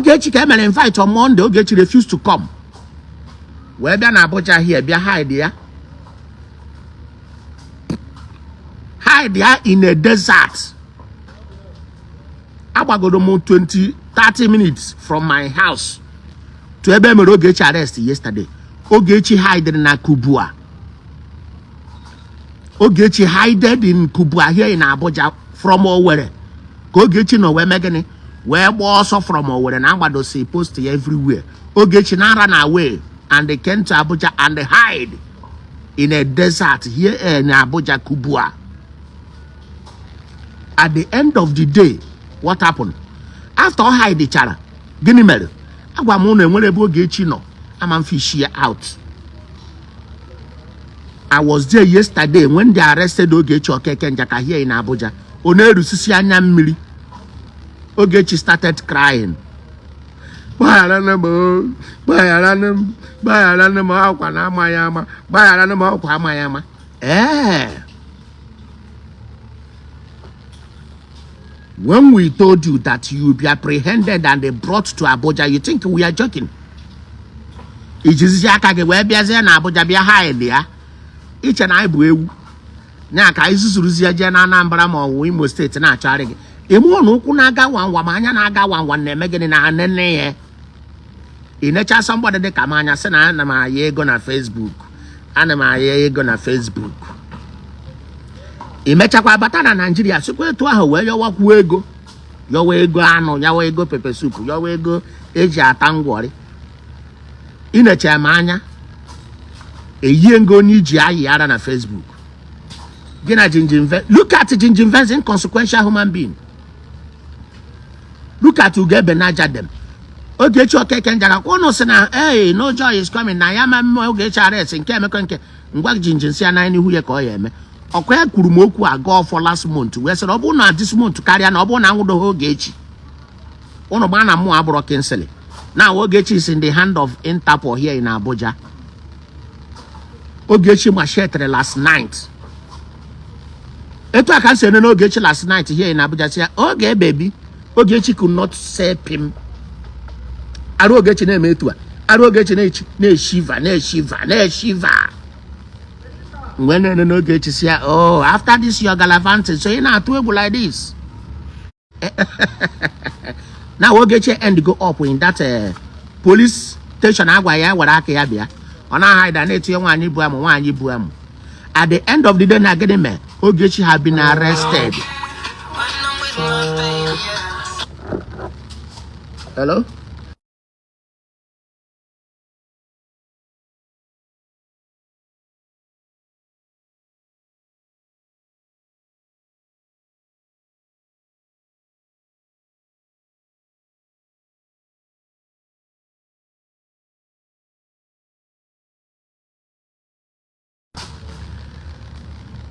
Ogechi ka e mere invite on Monday. Ogechi refused to come, wee bịa na Abuja here, bịa hide ya, hide ya in a desert. Agbagoro m 20 30 minutes from my house to ebe e mere Ogechi arrest yesterday. Ogechi hided na Kubwa. Ogechi hided in Kubwa here in Abuja from Owerri ka Ogechi nọ wee mee gịnị? Wee gbaa ọsọ from Owerri na agbadosi post ya everywhere. Ogechi na run away and they came to Abuja and they hide in a desert here in Abuja, Kubwa. At the end of the day, what happened? After ọ hide chara, gịnị mere? Agwa m ụnụ enwere ebe Ogechi nọ ama m fish ya out. I was there yesterday when they arrested Ogechi Okeke Njaka here in Abuja. Ọ na-erusisi anya mmiri. Ogechi started crying. Gbagharanụ m o, gbagharanụ m, gbagharanụ m, ọkwa na amaghị ama, gbagharanụ m, ọkwa amaghị ama. Ee. When we told you that you will be apprehended and they brought to Abuja, you think we are joking? Ijizizi aka gị wee bịazie na Abuja bịa hide ya. Iche na anyị bụ ewu. Nya ka anyị zuzuruzie jee na Anambra ma ọ bụ Imo steeti na-achọgharị gị. Ịmụọ na ụkwụ na-aga wanwa ma anya na-aga wanwa na-eme gịnị na nene ya. Ị necha somebody dị ka m anya sị na ana m aya ego na Facebook. Ana m aya ego na Facebook. Ị mechakwa bata na Naijiria sikwa etu ahụ wee yọwakwuo ego, yọwa ego anụ, yọwa ego pepper soup, yọwa ego eji ata ngwọrị. Ị necha m anya eyie ngo onye iji ayị ara na Facebook. Gị na Jinjin Ve, look at Jinjin Vance, inconsequential human being. Look at Ugebe Naja dem. Ogechi Okeke Njaka kwa ụnụ sị na hey, no joy is coming na ya ma mma Ogechi arrest nke emekọ nke ngwa Jinjin si ya n'anya n'ihu ya ka ọ ya eme. Ọkwa ya kwuru m okwu aga ọfọ last month wee sị na ọ bụrụ na this month karịa na ọ bụrụ na anwụdoghị Ogechi, ụnụ gbaa na mmụọ abụrọ Kingsley. Now Ogechi is in the hand of Interpol here in Abuja. Ogechi machetere last night. Etu a ka m si ene n'Ogechi last night here in Abuja si ya oge baby. Ogechi could not say pim. Arụ Ogechi na-eme etu a. Arụ Ogechi na-echi na-eshiva na-eshiva na-eshiva. Mgbe na-ene n'Ogechi si ya, oh, after this your gallivanting, so ị na-atụ egwu like this. Now Ogechi end go up in that police station agwa ya were aka ya bịa. Ọ na-ahide na-etinye nwaanyị bu amụ, nwaanyị bu amụ. At the end of the day na gịnị mee? Ogechi have been arrested. Hello?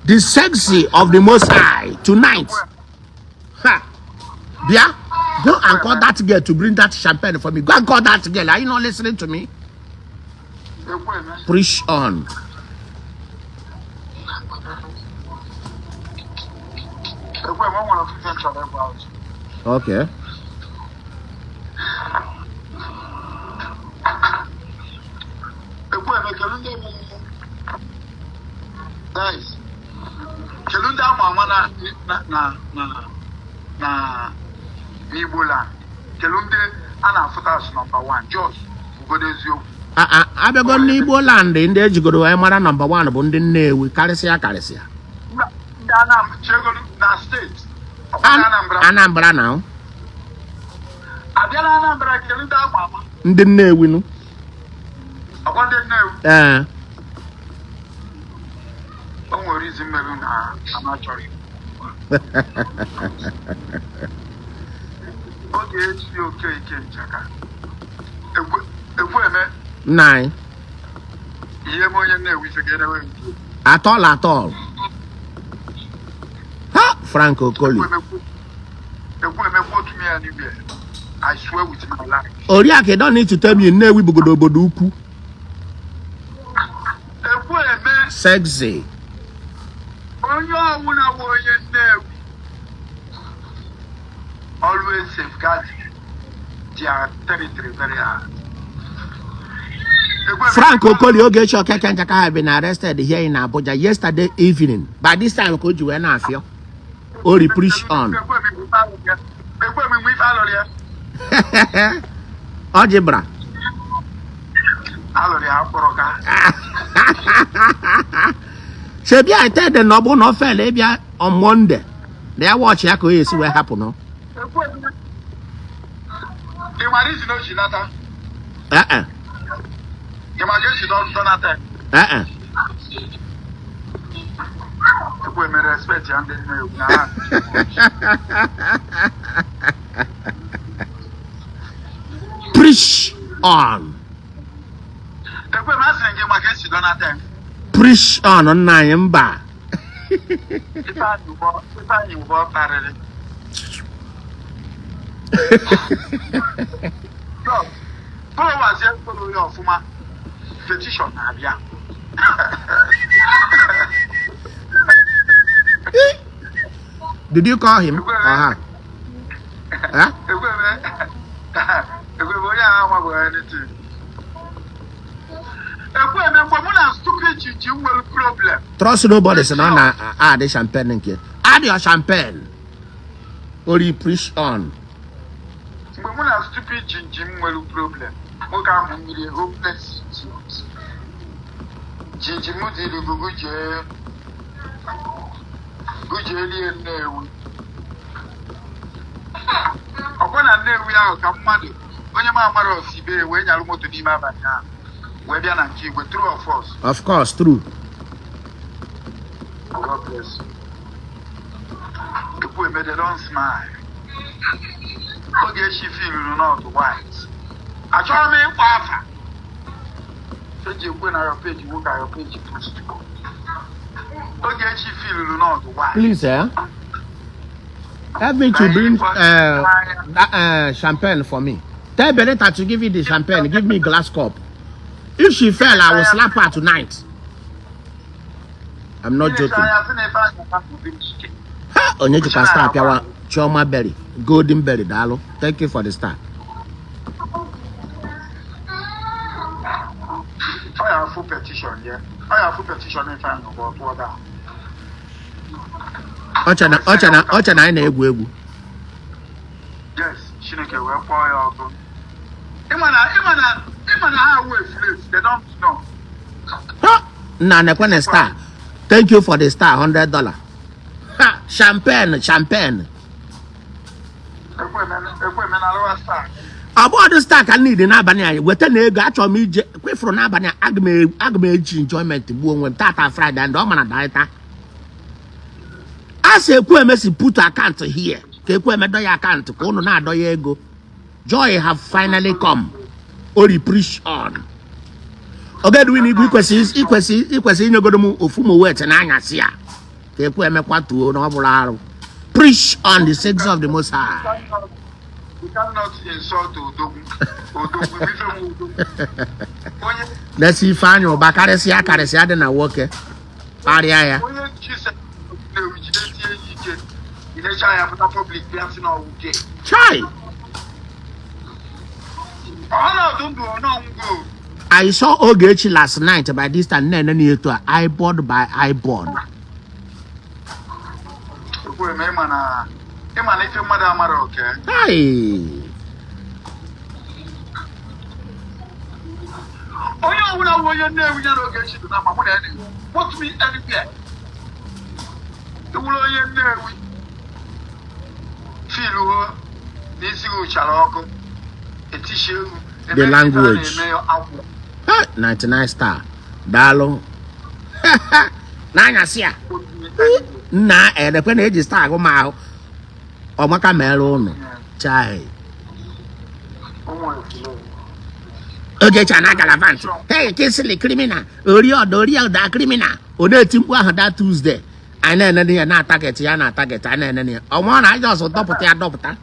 The sexy of the Most High tonight. Ha! Bia, go and call that girl to bring that champagne for me. Go and call that girl. Are you not listening to me? Preach on. Okay. Guys, kedu ndị ama ama na na na na na n'Igbo land? Kedu ndị a na-afụta as number one? Just ugodo eziokwu. Abịago n'Igbo land, ndị ejigoro wee mara number one bụ ndị Nnewi karịsịa karịsịa. Ndị a na-achịgoro na steeti ọkwa na Anambra. Anambra na Abịa na Anambra, kedu ndị ama ama? Ndị Nnewi nụ. Ọkwa ndị Nnewi? Ee. O nwere izi mmerụ na amachọrọ ikwu. Ogechi Okeke Njaka, Ekwueme. Nna anyị. Ihe m onye Nnewi sị ga-erewe nke. At all, at all. Ha Frank Okoli. Ekwueme, quote me anywhere, I swear with my life. Oriakụ, you don't need to tell me. Nnewi bụgodo obodo ukwu. Ekwueme. Sexy. Onye ọwụna bụ onye Nnewi always safeguard Their territory very hard. Frank Okoli Ogechi Okeke Njaka have been arrested here in Abuja yesterday evening. By this time, ka o ji wee na-afịọ. Ori preach on. Ekwe m ife alụrụ ya. Ọjị bra. Alụrụ ya akpọrọ ka. Shebi I tell them na ọ bụrụ na ọ fail ịbịa on Monday, na ya watch ya ka o esi wee hapụ nọ. Ị mara izi na o ji nata? Eh eh. Ị ma ka esi dọnata? Eh eh. Ekwe m respect ya ndị nne egwu na ha. Preach on. Ekwe m asịrị gị maka esi dọnata. Preach on nna anyị mba. Ifeanyị ụbọ karịrị. Followers ya follow ya ọfụma. Petition na-abịa. Did you call him or her? Huh? Ekwe m onye ahụ amaghị anything. Ekwe m mgbe mụ na stupid chichi nwere problem. Trust nobody sị na ọ na-adị champagne nke. Add your champagne. Ori preach on. Mgbe mụ na stupid jinji m nwere problem, nwoke ahụ mmiri hopeless idiot. Jinji m dịrị bụ gujee lie Nnewi. Ọkwa na Nnewi ahụ ka mmadụ onye m amara osibe wee nyalụ moto n'ime abalị ahụ wee bịa na nke igwe, true of us. Of course, true. God bless you. Ekwu they don't smile. Ogechi filuru not white. Achọrọ m ịkpọ afa. Eji ekwe na your page nwoke your page post. Ogechi filuru not white. Please, eh? Help me to bring that, champagne for me. Tell Benita to give you the champagne. Give me glass cup. If she fail, I will slap her tonight. I'm not joking. Ha! Onye jikwa star pịawa Chioma Berry, Golden Berry, daalụ. Thank you for the star. Ọ ya afụ petition ya. Ọ ya afụ petition Ifeanyị bụ ọtụọ daa. Ọcha na anyị na-egwu egwu. Yes, Chineke wee kpọọ ya ọkụ. Ịma na ha wee slaves, they don't know. Ha! Nna nekwe na star. Thank you for the star, $100. Ha! Champagne, champagne. Ekwe eme na alụwa star. Ọ bụghị star ka nid n'abalị anyị weta na ego achọrọ m ije kwefuru n'abalị a aga m eji enjoyment gbuo onwe m tata Friday and ọ mara daịta. A sị Ekwueme si put account here ka Ekwueme dọ ya akaụntụ ka ụnụ na-adọ ya ego. Joy have finally come. Ori preach on. Ogedwin Igwe ikwesị inyegodo m ofu m wet n'anyasị a ka Ekwueme kwatuo na ọ bụrụ arụ. Preach on the sins of the Most High. You cannot insult Odogwu. Odogwu, ife m Odogwu. Onye Lesi Ifeanyị Ụba karịsịa karịsịa dị na nwoke kparịa ya. Onye ji na-ejidesie ya ike ilecha ya pụta public bịa sị na ọwụ gay. Chai! Ọnọdụ ndụ ọnọngwo. I saw Ogechi last night by this time na-ene na eto a eyeball by eyeball. Ekwe m ịma na ife mmadụ amara oke. Hey! Onye ọbụla bụ onye Nnewi ya na Ogechi dị na ma mụ na ya na-ekwu. Put me anywhere. Iwuru onye Nnewi filuo na isi gị chara ọkụ etishi egwu. The language. Akwụ. Ha! 99 star. Daalụ. N'anyasị a. Nna edekwe na-eji star agụ m ahụ. Ọmaka mere ụnụ. Chai. Ogechi na galavant. Hey, Kingsley criminal. Ori ọda criminal. Ọ na-eti mkpu ahụ that Tuesday. Anyị na-enene ya na target ya na target anyị na-enene ya. Ọnwa ọ na-aja ọsọ dọpụta ya dọpụta.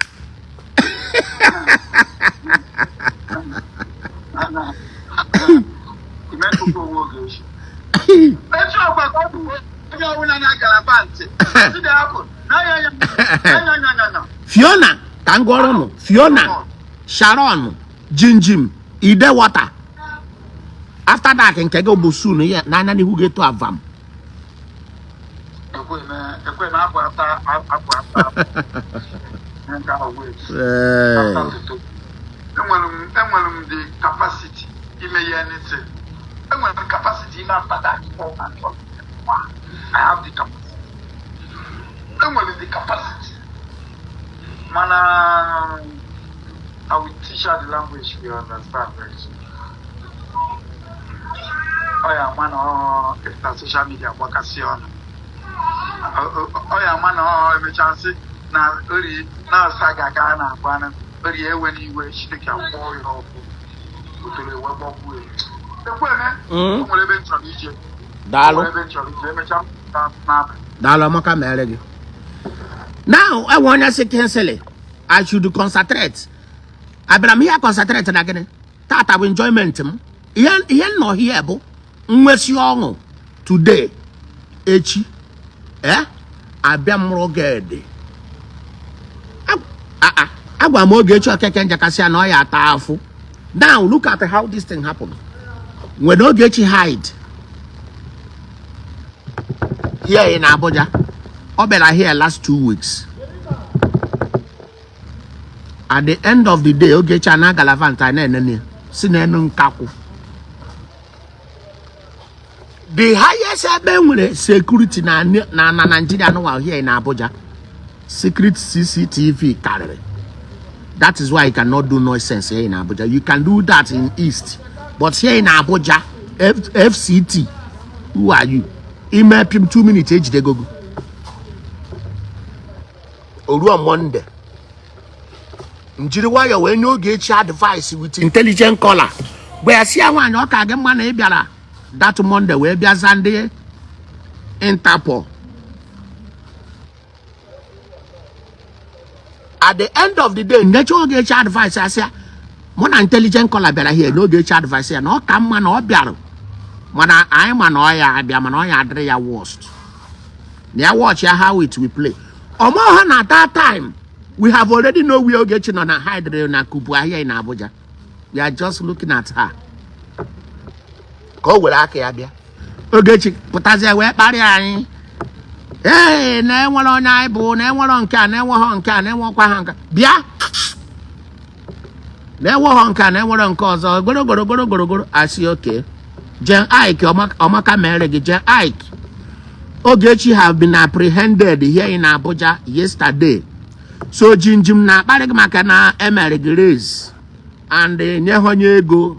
Fiona ka m gụọrọ ụnụ. Fiona Sharon, Jinjim, Ide Water. After that, nke gị bụ soon ya n'anya n'ihu ga-eto avam. Ekweme, ekweme, apụ ata, apụ ata, nke ahụ wait. After toto. Enwere m the capacity ime ya anything. Enwere m capacity ime after that four and all. I have the capacity. Enwere m the capacity. Mana I will teach her the language we understand very soon. Ọ ya ama na ọ na social media gbakasị ọnụ. Ọ ya ama na ọ emechaa sị na ori na-asa gaga a na-agba na ori ewe n'iwe Chineke akwụọ ya ọkụ otoro ewe gbọgbuo ya. Ekweme, o nwere ebe m chọrọ ije. O Daalụ. nwere ebe m chọrọ ije, emechaa n'abalị. Daalụ, Amaka mere gị. Now, enwe onye sị Kingsley, I should concentrate. Abịara m ihe concentrate na gịnị? Tata bụ enjoyment m. Ihe nọ here bụ nwesị ọṅụ today, echi. Eh? Abịa m rụged. Agwa m Ogechi Okeke njakasị ya na ọ ya ata afụ. Now, look at how this thing happened. When Ogechi hide here in Abuja, ọ bịara here last 2 weeks. At the end of the day, Ogechi ana galavant a na-enene ya, si n'enu nkakwụ. The highest ebe enwere security na Nigeria nụwa here in Abuja. Secret CCTV karịrị. That is why you cannot do nonsense here in Abuja. You can do that in East. But here in Abuja, FCT, who are you? Ime pim 2 minutes ejidego gị. O ruo Monday. Njiri nwayọ wee nye Ogechi advice with intelligent caller. Gwa ya si ya nwaanyị ọ ka gị mma na ị bịara that Monday wee bịa za ndị Interpol. At the end of the day, nyecha Ogechi advice asị ya mụ na intelligent caller bịara here na Ogechi advice ya na ọ ka mma na ọ bịara, mana anyị ma na ọ ya abịa, mana ọ ya adịrị ya worst na ya watch ya how it will play. Ọmọ ha na that time we have already know where Ogechi nọ na hide na Kubu ahịa in Abuja. We are just looking at her ka o were aka ya bịa. Ogechi pụtazie wee kparịa anyị, ee, na enwere onye anyị bụ na enwere nke a, na enweghọ nke a, na enwekwa ha nke a. Bịa na enweghọ nke a, na enwere nke ọzọ, gorogorogorogorogoro asị oke Jen Ike Ọmaka mere gị. Jen Ike, Ogechi have been apprehended here in Abuja yesterday, so Jinjim na-akparị gị maka na emere gị raise and nye ha onye ego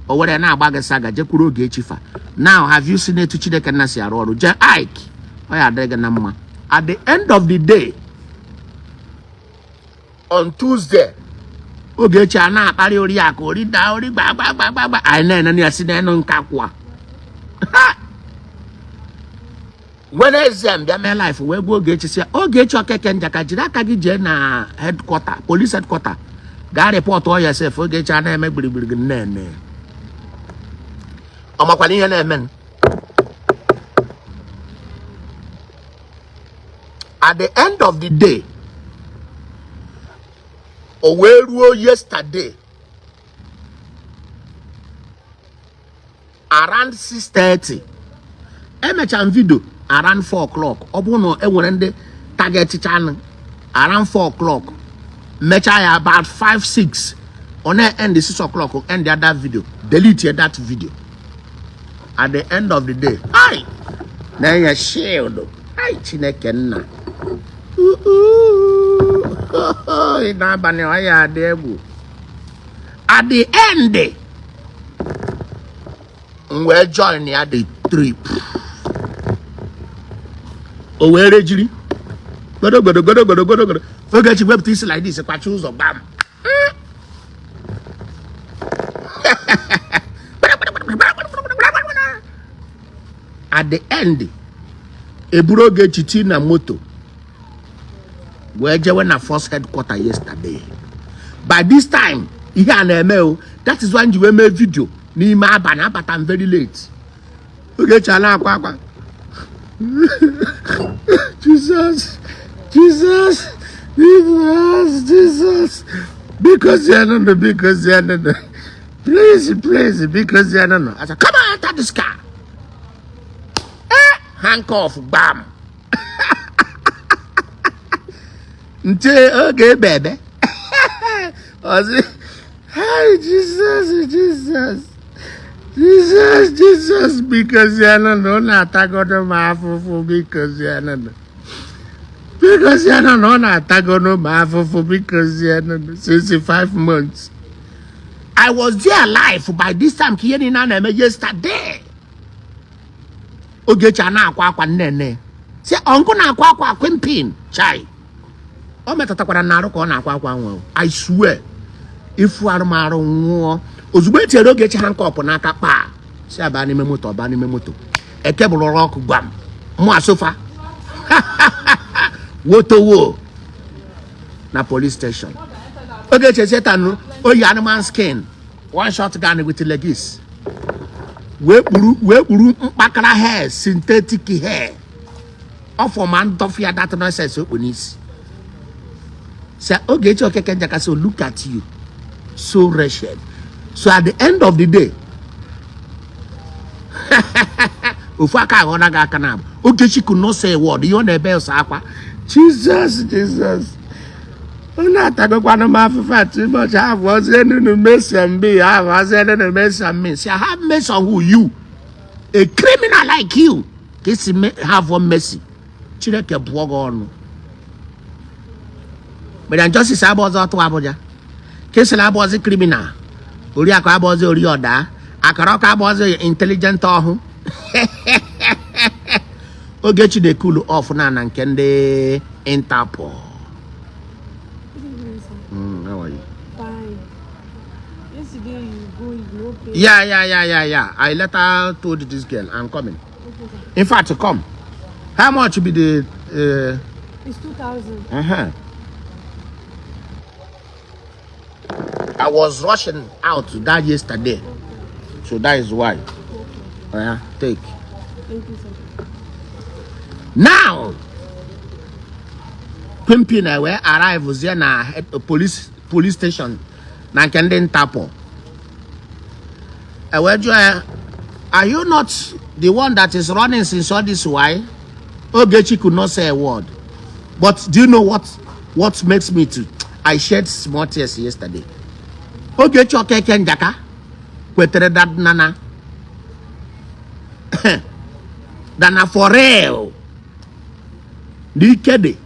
o were na-agba gị saga. Jekwuru Ogechi fa. Now, have you seen etu Chineke nna si arụ ọrụ? Jen Ike, ọ ya adịrị gị na mma. At the end of the day, on Tuesday, Ogechi a na-akparị oriakụ ori daa ori gba gba gba gba gba. Anyị na-enene ya si n'enu nkakwụ. Wednesday m bịa mee live wee gwa Ogechi sị ya, Ogechi Okeke Njaka, jiri aka gị jee na headquarter, police headquarter, gaa report ọ yourself. Ogechi a na-eme gburugburu gị nnene, ọ makwana ihe na-eme. At the end of the day, o wee ruo yesterday around 6:30. Emechara m video around 4 o'clock. Ọ bụrụ na enwere ndị target channel around 4 o'clock, mechaa ya about 5 6, ọ na-end 6 o'clock, end that video, delete that video. At the end of the day, ai na-enye shield, ai Chineke nna n'abalị ọ ya adị egwu. At the end, m wee join ya the trip. O wee rejiri godo godo godo godo godo godo. Ogechi wepụta isi like this, kwachi ụzọ gbam. At the end, eburu Ogechi tii na moto wee jewe na force headquarter yesterday. By this time ihe a na-eme o, that is why m ji wee mee video n'ime abalị. Abata m very late. Ogechi a na-akwa akwa, "Jesus, Jesus, Jesus, Jesus." Biko zienụ, biko zienụ. Please, please, biko zienụ. I said, "Come on, enter this car." Eh, handcuff, gbam. Nche oge ebe ebe. Ọsị, "Hi, Jesus, Jesus. Jesus, Jesus, biko zienụ, ọ na-atagodo m afụfụ, biko zienụ. Biko zienụ, ọ na-atagodo m afụfụ, biko zienụ, since 5 months." I was there alive by this time ka ihe niile a na-eme yesterday. Ogechi a na-akwa akwa nnene. Si ọnkụ na-akwa akwa kwimpin chai. O metụtakwara na arụ ka ọ na-akwa akwa nwe. I swear. Ifu arụmarụ nwụọ. Ozugbo e tinyere Ogechi handcuff n'aka kpaa. Si aba n'ime moto, ọba n'ime moto. Eke bụrụ ọkụ gwam. Mụ asofa. Wotowo. Na police station. Ogechi setanụ oyi animal skin. One shot gun with leggings. Wee kpuru mkpakara hair, synthetic hair. Ọ ma ndọfịa that nonsense okpu n'isi. Say Ogechi Okeke Njaka, so look at you. So wretched. So at the end of the day, ofu aka aghọna gị aka na abụ. Ogechi could not say a word. Ihe ọ na-ebe ọsọ akwa. Jesus, Jesus. Unu atagokwanụ m afụfụ a too much. Have ozi mercy on me. Have ozi mercy on me. Say, "Have mercy on who?" You. A criminal like you. Ka esi have one mercy. Chineke bụọ gị ọnụ. Mariam Justice agba ọzọ tụ Abuja. Kesịrị agba ọzọ criminal. Oriakụ agba ọzọ ori ọda. Akara ọka agba ọzọ intelligent ọhụ. Ogechi dey cool off na nke ndị Interpol. Good evening, sir. How are you? Fine. Yesterday you go, you no pay. Yeah. I later told this girl I'm coming. Okay, sir. In fact, come. How much be the? It's 2,000. I was rushing out that yesterday, so that is why. Yeah, take. Thank you, sir. Now, Pimpin wee arrive zie na police station na nke ndị Interpol. E wee jụọ ya, "Are you not the one that is running since all this while?" Ogechi could not say a word. But do you know what makes me to? I shed small tears yesterday. Ogechi Okeke Njaka kwetere that nana that na for real n'ike dị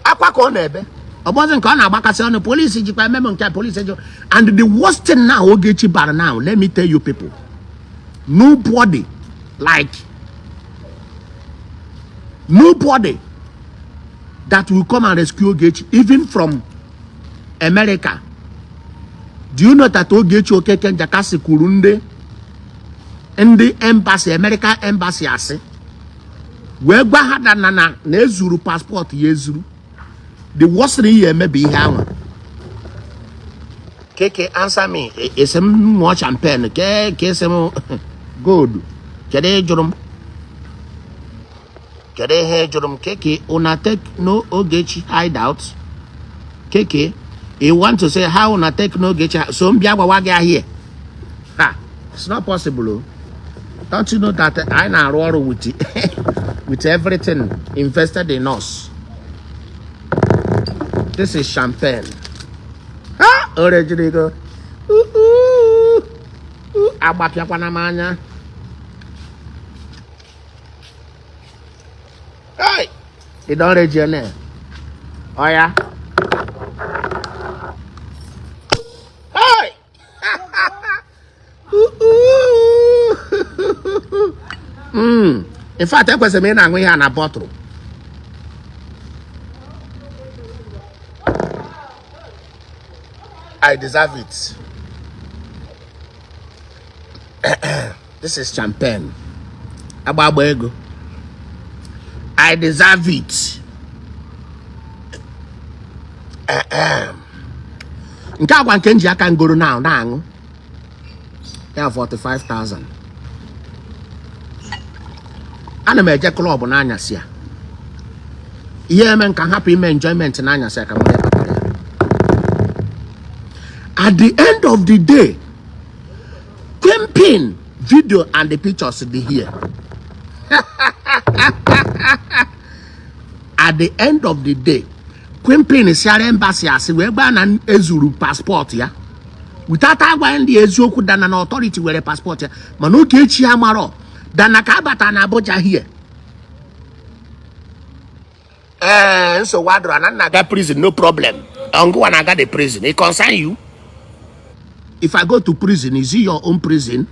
akwa ka ọ na-ebe ọbọzi nke ọ na-agbakasị ọnụ polisi jikwa eme m nke a, polisi ji. And the worst thing now Ogechi bara now, let me tell you people, nobody, like nobody that will come and rescue Ogechi, even from America. Do you know that Ogechi Okeke Njaka kwuru ndị embassy, American embassy, asị wee gwa ha na ezuru passport ya ezuru? The worst thing ya eme bụ ihe ahụ. Keke, answer me. Esi m ṅụọ champagne ke ka esi m gold? Kedu ihe jụrụ m? Kedu ihe jụrụ m? Keke, una take no Ogechi hideout. Keke, you want to say how una take no Ogechi? So m bịa gwawa gị ahịa ha? It's not possible o. Don't you know that anyị na-arụ ọrụ with everything invested in us? This is champagne. Ha orejirigo agbapịakwana m anya. Hey! Ị don reji oya. Hey! Ooh. In fact, ekwesịrị m ị na-aṅụ ihe a na bottle. I deserve it. This is champagne. Agba agba ego. I deserve it. Nke agwa nke m ji aka ngoro na na-aṅụ ya 45,000. Ana m eje club n'anyasị a. Ihe eme nka hapụ ime enjoyment n'anyasị ka m wee kpatara ya. At the end of the day, Kingpin video and the pictures dị here. At the end of the day, Kingpin siara embassy asị wee gbaa na ezuru passport ya without agwa ndị eziokwu dana na authority were passport ya, mana Ogechi amarọ dana ka abata na Abuja here. Ee, nsogbu adịrọ na nna aga prison, no problem. Ngụwa na-aga the prison, it concern you. If I go to prison, is it your own prison?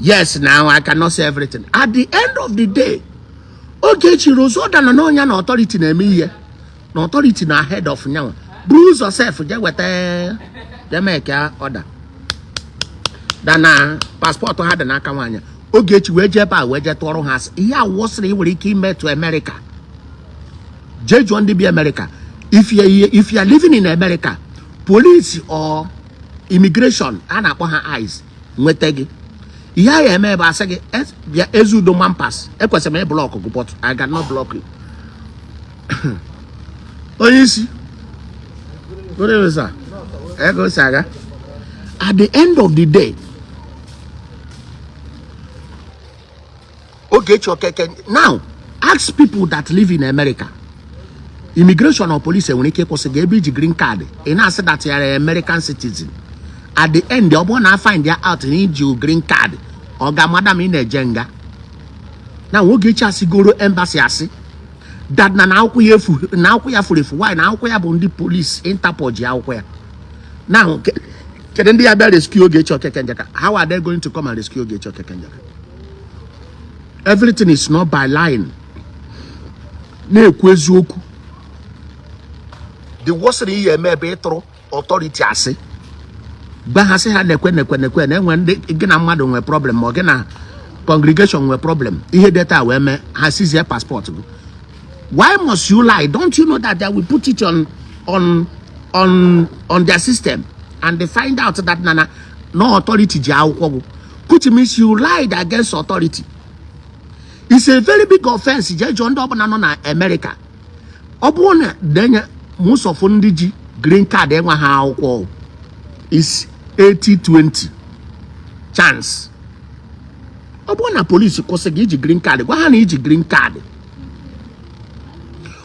Yes, now I cannot say everything. At the end of the day, Ogechi Rozoda na n'ọnya na authority na-eme ihe na authority na ahead of nyanwa buru ụzọ sef jee weta, jee mee ka ọda dana passport ha dị n'aka nwaanyị. Ogechi wee jee ebe a wee jee tụọrọ ha asị. Ihe awụsịrị ị nwere ike ime to America, jee jụọ ndị bi America. If you are living in America, police or immigration a na-akpọ ha ICE nweta gị, ihe a ya eme ebe asị gị, "Bịa Ezeudo Mampas, ekwesịrị m ị block gị, but I cannot block you." Onye isi, good evening, sir. Ego si aga. At the end of the day, Ogechi Okeke, now ask people that live in America, immigration or police enwere ike ịkwụsị gị ebe iji green card, ị na-asị that you are American citizen. At the end, ọ bụrụ na find ya out na iji green card, ọ ga madam ị na-eje nga. Na Ogechi asịgoro embassy asị that na akwụkwọ ya efu, na akwụkwọ ya furu efu. Why? Na akwụkwọ ya bụ ndị police Interpol ji akwụkwọ ya. Now kedu ndị ya bịa rescue Ogechi Okeke Njaka? How are they going to come and rescue Ogechi Okeke Njaka? Everything is not by lying. Na-ekwu eziokwu. The worst thing ihe eme ebe ịtụrụ authority asị, gba ha sị ha nekwe nekwe nekwe na enwe ndị gị na mmadụ nwee problem, ma ọ gị na congregation nwee problem, ihe data wee mee ha sizie passport gị. Why must you lie? Don't you know that they will put it on their system and they find out that na no authority ji akwụkwọ gị, which means you lied against authority. It's a very big offense. Jee jụọ ndị ọbụla nọ na America. Ọ bụrụ na denye most of ndị ji green card enwe ha akwụkwọ, is 80-20 chance. Ọ bụrụ na polisi kwụsị gị iji green card, gwa ha na iji green card.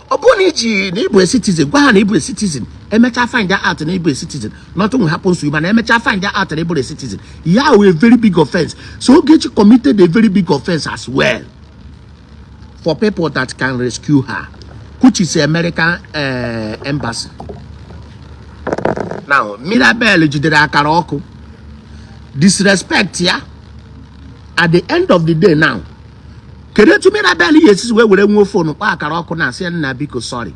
Ọ bụrụ na iji na ịbụ a citizen, gwa ha na ịbụ a citizen. Emechaa find out na ịbụ a citizen, nothing will happen to you. Mana emechaa find out na ịbụ a citizen, ya wụ a very big offense. So Ogechi committed a very big offense as well for people that can rescue her, which is American embassy. Now Mirabel jidere akara ọkụ disrespect ya. At the end of the day, now kedu etu Mirabel ya esi wee were nwuo phone kpọọ akara ọkụ na asị ya, "Nna, biko, sorry"?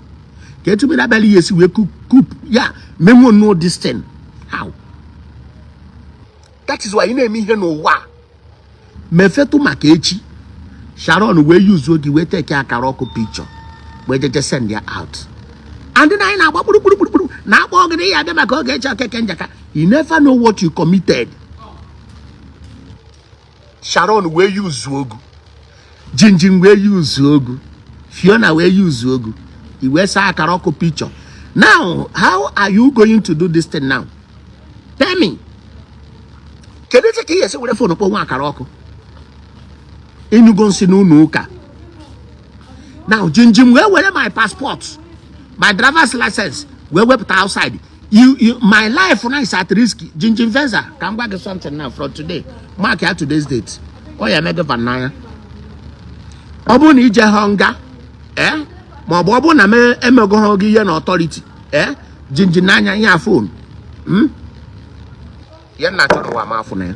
Ka etu Mirabel ya esi wee kup ya menwuo no this thing? How? That is why ị na-eme ihe n'ụwa a, mefetụ maka echi. Sharon wee yuzuo gị wee take akara ọkụ picture wee jeje send ya out, and na anyị na-agba kpụrụkpụrụ na-akpọ gị na ya abịa maka Ogechi Okeke Njaka. You never know what you committed. Sharon wee yuzuo ogu, Jinjin wee yuzuo ogu, Fiona wee yuzuo ogu, i wee saa akara ọkụ picture. Now how are you going to do this thing now? Tell me, kedu etu ka ị ga-esi were phone kpọọ nwa akara ọkụ ịnyụgo nsị n'ụlọ ụka? Now Jinjin wee were my passport, my driver's license wee wepụta outside. You, my life now is at risk. Jinjin Venza, ka m gwa gị something now. From today, mark ya today's date, ọ ya eme gị van n'anya. Ọ bụrụ na ije ha nga, eh, ma ọ bụ ọ bụrụ na m emego ha gị ihe na authority, eh, Jinjin n'anya ihe a phone. Ya nna achọ n'ụwa ma afụ na ya.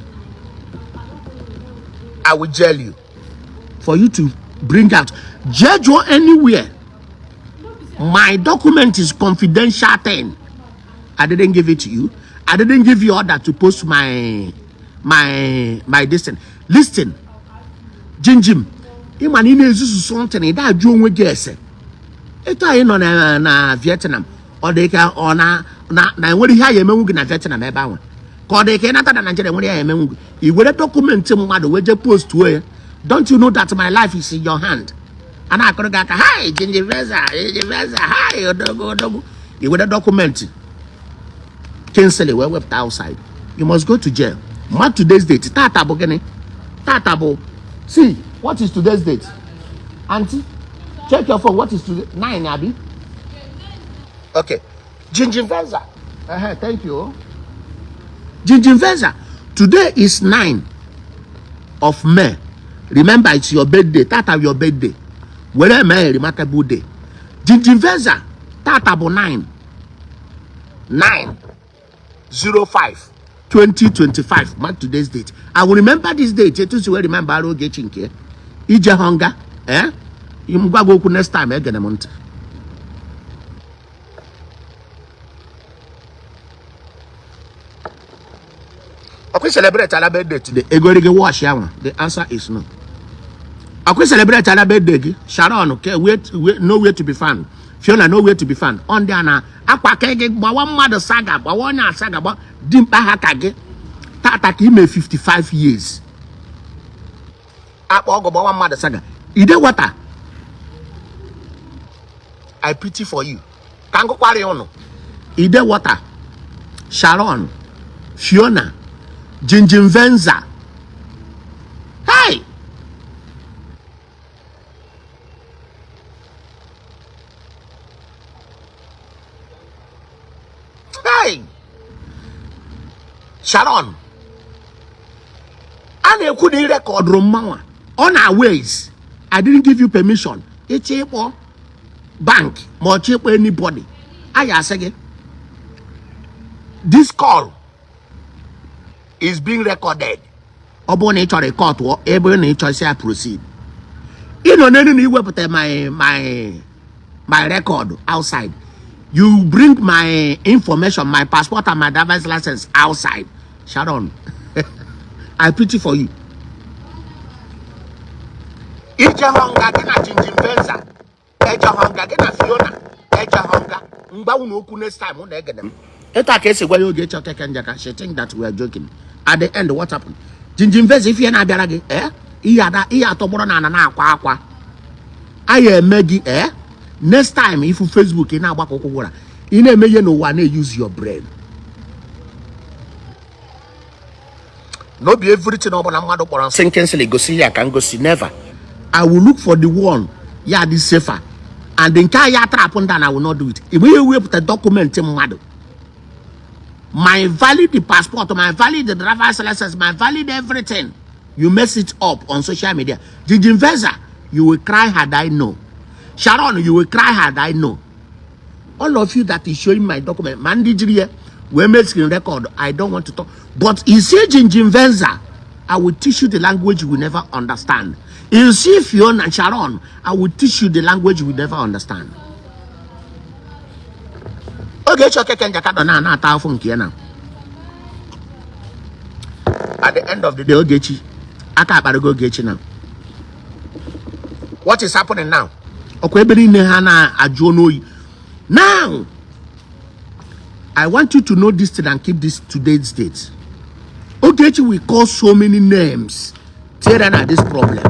I will jail you for you to bring out. Jee jụọ anywhere, my document is confidential thing. I didn't give it to you. I didn't give you order to post my this thing. Listen, Jinjim, ịma na ị na-ezuzu something, ị da-ajụ onwe gị ese. Etu anyị nọ na Vietnam, ọ dị ka ọ na enwere ihe a ya emenwu gị na Vietnam ebe ahụ, ka ọ dị ka ị nata na Nigeria nwere ya emenwu gị. I were document mmadụ wee jee postuo ya. Don't you know that my life is in your hand? A na-akụrụ gị aka, "Hi, Jinjiveza, Jinjiveza, hi, odogwu, odogwu." I were document Kingsley wee wepụta outside. You must go to jail. Mark today's date. Tata bụ gịnị? Tata bụ, see, what is today's date? Aunty, check your phone. What is today? 9, abi? Okay. Jinjiveza. Thank you. Jinjiveza. Today is 9 of May. Remember, it's your birthday. Tata your birthday. Were mee remarkable day. Jinjiveza. Tata bụ 9. 9 05 2025. Mark today's date. I will remember this date. Etu si wee remember ara Ogechi nke ije hunger. Eh? M gwa gị okwu next time, egene m ntị. Ọkwa celebrate ala birthday today. Ego gị wash ya nwa. The answer is no. Ọkwa celebrate ala birthday gị. Sharon ke wait, wait, nowhere to be found. Fiona, nowhere to be found. On ndị a na akwa ka gị gbawa mmadụ saga, gbawa onye asaga, gba dimkpa ha ka gị. Tata ka ime 55 years. Akpa ọgụ gbawa mmadụ saga. Ide water. I pity for you. Ka ngụkwara ya ụnụ. Ide water. Sharon, Fiona, Jinjinvenza. Hey! Hey! Sharon, a na-ekwu na ị recordụrụ mmanwa on our ways. I didn't give you permission. Ịchọ ịkpọ bank ma ọ chọ ịkpọ anybody. A ya asị gị, this call is being recorded. Ọ bụrụ na ị chọrọ ịkọtụọ ebe na ị chọrọ isi ya proceed. Ị nọ n'elu na iwepụta my record outside. You bring my information, my passport and my driver's license outside. Sharon, I pity for you. Ije hụ nga gị na Jinjinvenza, eje hụ nga gị na Fiona, eje hụ nga mgbanwe na okwu next time na egede m. Etu a ka esi gwa ya Ogechi Okeke Njaka. She think that we are joking. At the end, what happened? Jinjinvenza, ife ya na-abịara gị, eh? Ihe ada ihe atọgbọrọ na ana na-akwa akwa. A ya eme gị, eh? Next time ifu Facebook ị na-agbakọ ụkwụ gwara ị na-eme ihe n'ụwa, na-use your brain. No be everything ọbụla mmadụ kpọrọ nsị Kingsley gosi ya ka ngosi. Never. I will look for the one ya dị safer and nke a ya trap ndị a na I will not do it. Igbe ihe wepụta document mmadụ, my valid passport, my valid driver's license, my valid everything, you mess it up on social media. Jinjinveza, you will cry had I know. Sharon, you will cry had I know. All of you that is showing my document, ma ndị jiri ya wee mee screen record, I don't want to talk. But you see Jinjinvenza, I will teach you the language you will never understand. You see Fiona and Sharon, I will teach you the language you will never understand. Ogechi Okeke Njaka nọ na na-ata afọ nke ya na at the end of the day, Ogechi aka akparịgo Ogechi. Now what is happening now? Ọkwa ebe niile ha na-ajụ ọnụ oyi. Now I want you to know this thing and keep this today's date. Ogechi will call so many names. Tear na this problem.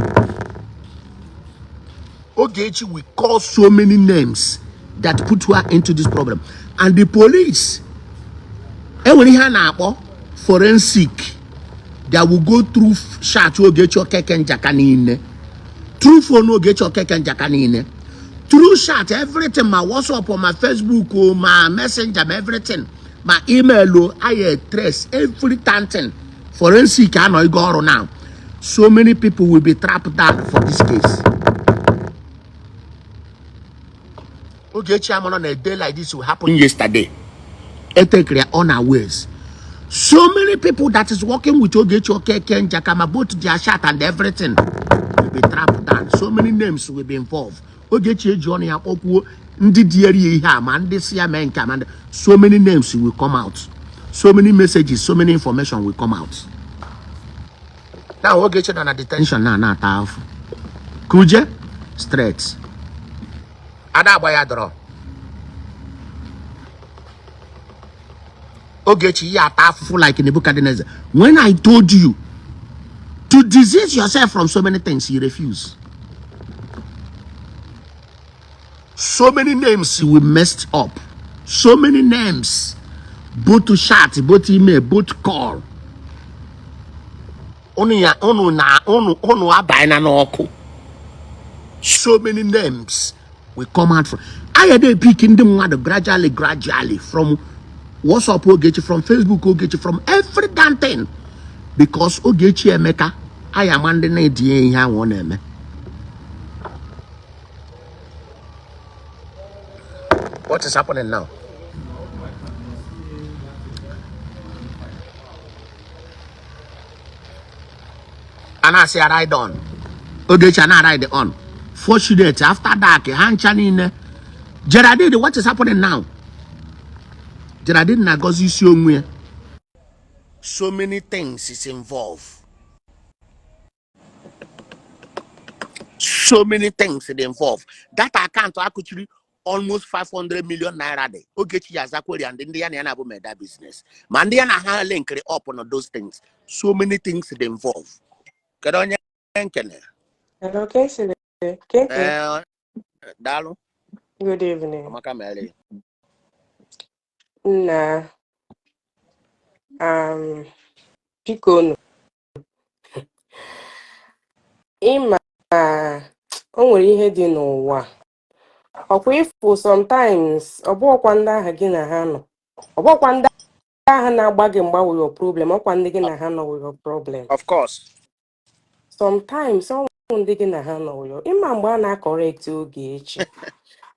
Ogechi will call so many names that put her into this problem. And the police, enwere ihe a na-akpọ forensic that will go through chat Ogechi Okeke Njaka niile, through phone Ogechi Okeke Njaka niile, through chat, everything, ma WhatsApp o, ma Facebook o, ma Messenger, ma everything, ma email o, I trace everything. Forensic anọ ịga ọrụ now. So many people will be trapped down for this case. Ogechi amara na a day like this will happen yesterday. Etekere unawares. So many people that is working with Ogechi Okeke Njaka, ma both their chat and everything will be trapped down. So many names will be involved. Ogechi eji ọnụ ya kpọkwuo ndị dieri ya ihe a, ma ndị si ya mee nke a, ma ndị, so many names will come out. So many messages, so many information will come out. Now Ogechi nọ na detention na na-ata afụ. Kuje straight. Ada agba ya dọrọ. Ogechi ya ata afụfụ like Nebuchadnezzar. When I told you to disease yourself from so many things, you refuse. So many names we messed up, so many names, both chat, both email, both call. Unu ya unu na unu unu abanyena n'ọkụ. So many names will come out from aya dey pick ndị mmadụ gradually, gradually, from WhatsApp Ogechi, from Facebook Ogechi, from every damn thing, because Ogechi Emeka aya ama ndị na-etinye ihe ahụ ọ na-eme. What is happening now? A na-asị ya ride on. Ogechi a na-ride on. Fortunate after dark ha ncha niile. Geraldine, what is happening now? Geraldine na-agọzi isi onwe ya. So many things is involved, so many things dey involved. That account akụchiri almost 500 million naira dị. Ogechi ya azakweri and ndị ya na ya na-abụ meda business ma ndị ya na ha linkiri up on those things. So many things dey involved. Kedu onye nkene? Hello, Kingsley. Keke, Ee, daalụ. Good evening. Amaka mere. Nna, biko nụ, ịma o nwere ihe dị n'ụwa. Ọkwa ịfụ sometimes, ọ bụghịkwa ndị ahụ gị na ha nọ. Ọ bụghịkwa ndị ahụ na-agba gị mgba wụ your problem, ọkwa ndị gị na ha nọ wụ your problem. Of course. Sometimes ọ wụ ndị gị na ha nọ wụ your. Ịma mgbe a na-acorrect Ogechi.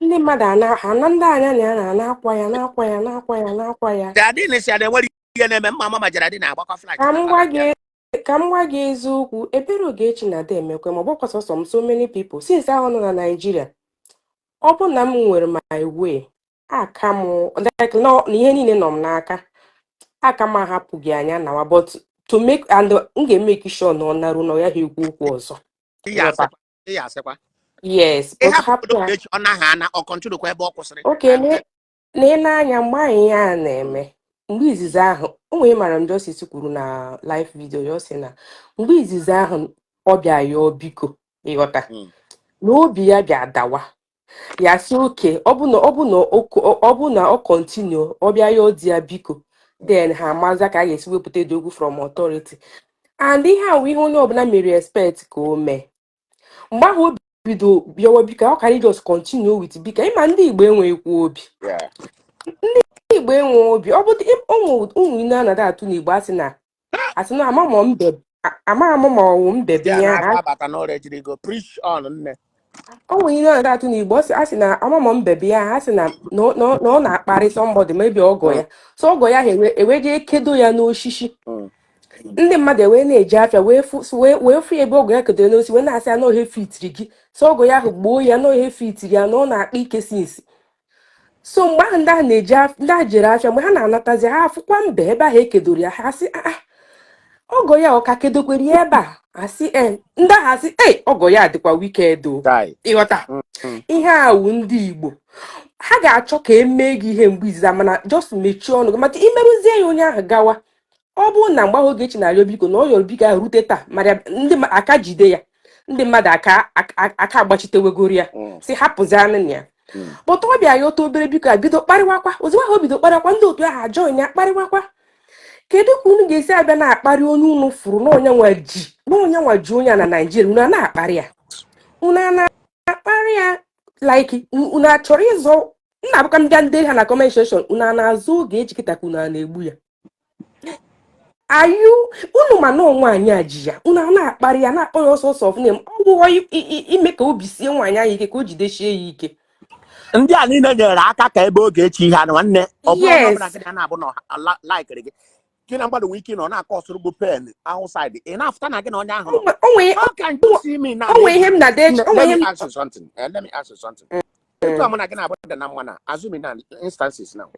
Ndị mmadụ ana ana ndị anya na ya na na-akwa ya, na-akwa ya, na-akwa ya, na-akwa ya. Geraldine si ada enwere ihe na-eme mma ama ma Geraldine na-agbakọ flight. Ka m gwa gị, ka m gwa gị eziokwu, ebere Ogechi na-ada emekwe ma ọ bụkwa sọsọ m, so many people since ahụ nọ na Nigeria. Ọ bụ na m nwere my way, aka m like nọ na ihe niile nọ m n'aka, aka m ahapụ gị anya nawa, but to make and m ga-emake sure na ọ narụ na ọ yaghị ekwu okwu ọzọ. Ihe Ịghọta? asịkwa, ihe asịkwa. Yes, but Ịhapụ hapụ ya. Ogechi, ọ naghị ana ọ continue ebe ọ kwụsịrị. Okay, na ị na-anya mgbe ahụ ihe a na-eme mgbe izizi ahụ, o nwere mara Justice kwuru na live video ya, ọ sị na mgbe izizi ahụ ọ bịa yọọ biko, ịghọta, na obi ya bịa dawa ya, sị oke ọ bụ na ọ continue, ọ bịa yọọ di ya biko, then ha amaza ka a ga-esi wepụta dị okwu from authority. And ihe a wụ ihe onye ọbụla mere expect ka o mee. Mgbe ahụ o bido bịawa biko, ọ kara just continue with biko. Ịma ndị Igbo enweghịkwa obi. Ndị Igbo enwe obi. Ọ bụ ụmụ ụmụ ine anaghị atụ n'Igbo, asị na ama ma mbe ama ama ma ọwụ mbe Ya binye na-afọ ha. Abata n'ọrịa jiri go preach on nne. O nwere ihe anaghị atụ n'Igbo, asị na ama ma mbe bịa ha, asị na ọ na-akparị somebody, maybe ọgọ ya, so ọgọ ya ha ewe jee kedo ya n'osisi. Ndị mmadụ ewee na-eji afịa wee fụ ebe ọgọ ya kedoro n'osisi, wee na-asị ya na ohe fitiri gị, so ọgọ ya ahụ gbuo ya na ohe fitiri ya na ọ na-akpa ike since. So mgbe ahụ ndị ahụ na-eji ndị ahụ jere afịa, mgbe ha na-anatazi, ha afụkwa mbe ebe ahụ ekedoro ya. Ha sị, "Ah, ah, ọgọ ya ọ ka kedokwere ya ebe a?" Asị e ndị ahụ asị, "Ei, ọgọ ya dịkwa wicked o." Die. Ịghọta? Ihe a wụ ndị Igbo. Ha ga-achọ ka emee gị ihe mgbe izizi, mana just mechie ọnụ gị maka imerụzie ya onye ahụ gawa. Ọ bụrụ na mgbe ahụ Ogechi na-arịọ biko, na ọ yọrọ biko ahụ rute taa, mara ndị aka jide ya, ndị mmadụ aka agbachitewegoro ya, si hapụzi anụ na ya. But ọ bịa ya otu obere biko a, bido kparịwakwa. Ozugbo ahụ o bido kparịwakwa, ndị otu ahụ ajoin ya kparịwakwa. Kedu ka unu ga-esi abịa na-akparị onye unu fụrụ na onye nwa ji na onye nwa ji onye a na Naijiria? Unu a na-akparị ya, unu a na-akparị ya like unu achọrọ ịzọ nna abụka mbịa ndị ha na comment section. Unu a na-azụ Ogechi kịta ka unu a na-egbu ya ayụ unu, ma na nwaanyị a ji ya, unu a na-akparị ya, na-akpọ ya ọsọ ọsọ ọfụna. Ọ bụghọ ime ka obi sie nwaanyị ahụ ike, ka o jidesie ya ike. Ndị a niile nyere aka ka ebe Ogechi ihe a nwanne, ọ bụrụ onye ọbụla Yes. gị na na-abụ na likeri gị, gị na mmadụ nwere ike nọ na-akọ ọsụrụ gị pen outside, ị na-afụta na gị na onye ahụ nọ. O nwee How can you see me now? O nwee ihe m na-ade. O nwee Let ihe me m ask you something. Let me ask you something. Etu a mụ na gị na-abụ dị na mma na assuming na instances now.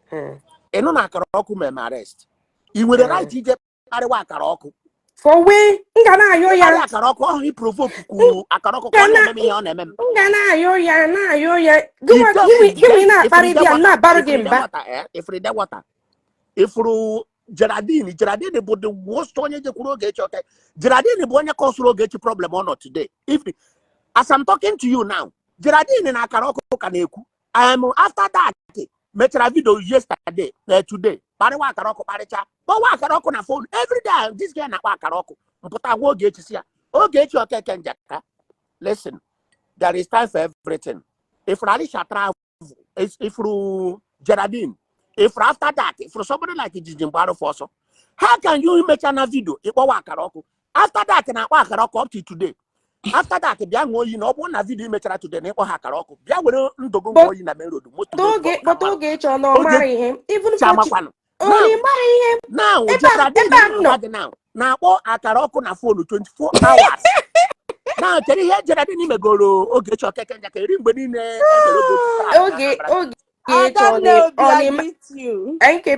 Ị nụ na akara ọkụ mere m arrest. Ị nwere right ije kparịwa akara ọkụ? For wee m ga na-ayọ Ịkparị ya. Akara ọkụ ọhụ, iprovoke kwuru akara ọkụ ka ọ na-eme m ihe ọ na-eme m. M ga na-ayọ ya, na-ayọ ya. Gịnwa na-akparị di ya, m na-abarụ gị mba. Ifride wata ifuru Geraldine. Geraldine bụ the worst onye jekwuru Ogechi. Okay, Geraldine bụ onye causeụrụ Ogechi problem ọ nọ today. If as I'm talking to you now, Geraldine na akara ọkụ ka na-ekwu. After that mechara video yesterday, today, kparịwa Akara Ọkụ, kparịcha, kpọwa Akara Ọkụ na phone every day. This guy na-akpọ Akara Ọkụ mpụta gwa Ogechi, si ya, Ogechi Okeke Njaka, listen, there is time for everything. If Alisha travel, if Geraldine, if after that, if somebody like Jiji Mgbaru for, how can you mecha na video ịkpọwa Akara Ọkụ? After that na-akpọ Akara Ọkụ up to today. After that bịa ṅụọ iyi na ọ bụrụ na video mechara today na ịkpọ ha Akara Ọkụ, bịa were ndụ gị ṅụọ iyi na main road moto. Oge, but Ogechi ọ na ọ mara ihe, even Amakwanụ. Onye mara ihe. Now Ebe a Geraldine ebe a m nọ. Na-agwa gị now, na-akpọ Akara Ọkụ na phone 24 hours now. Kedu ihe Geraldine megoro Ogechi Okeke Njaka eri mgbe niile emere Ogechi taa na Oge Anambra? Ogechi ọ Adanne na Obi, ọ I na greet you. nke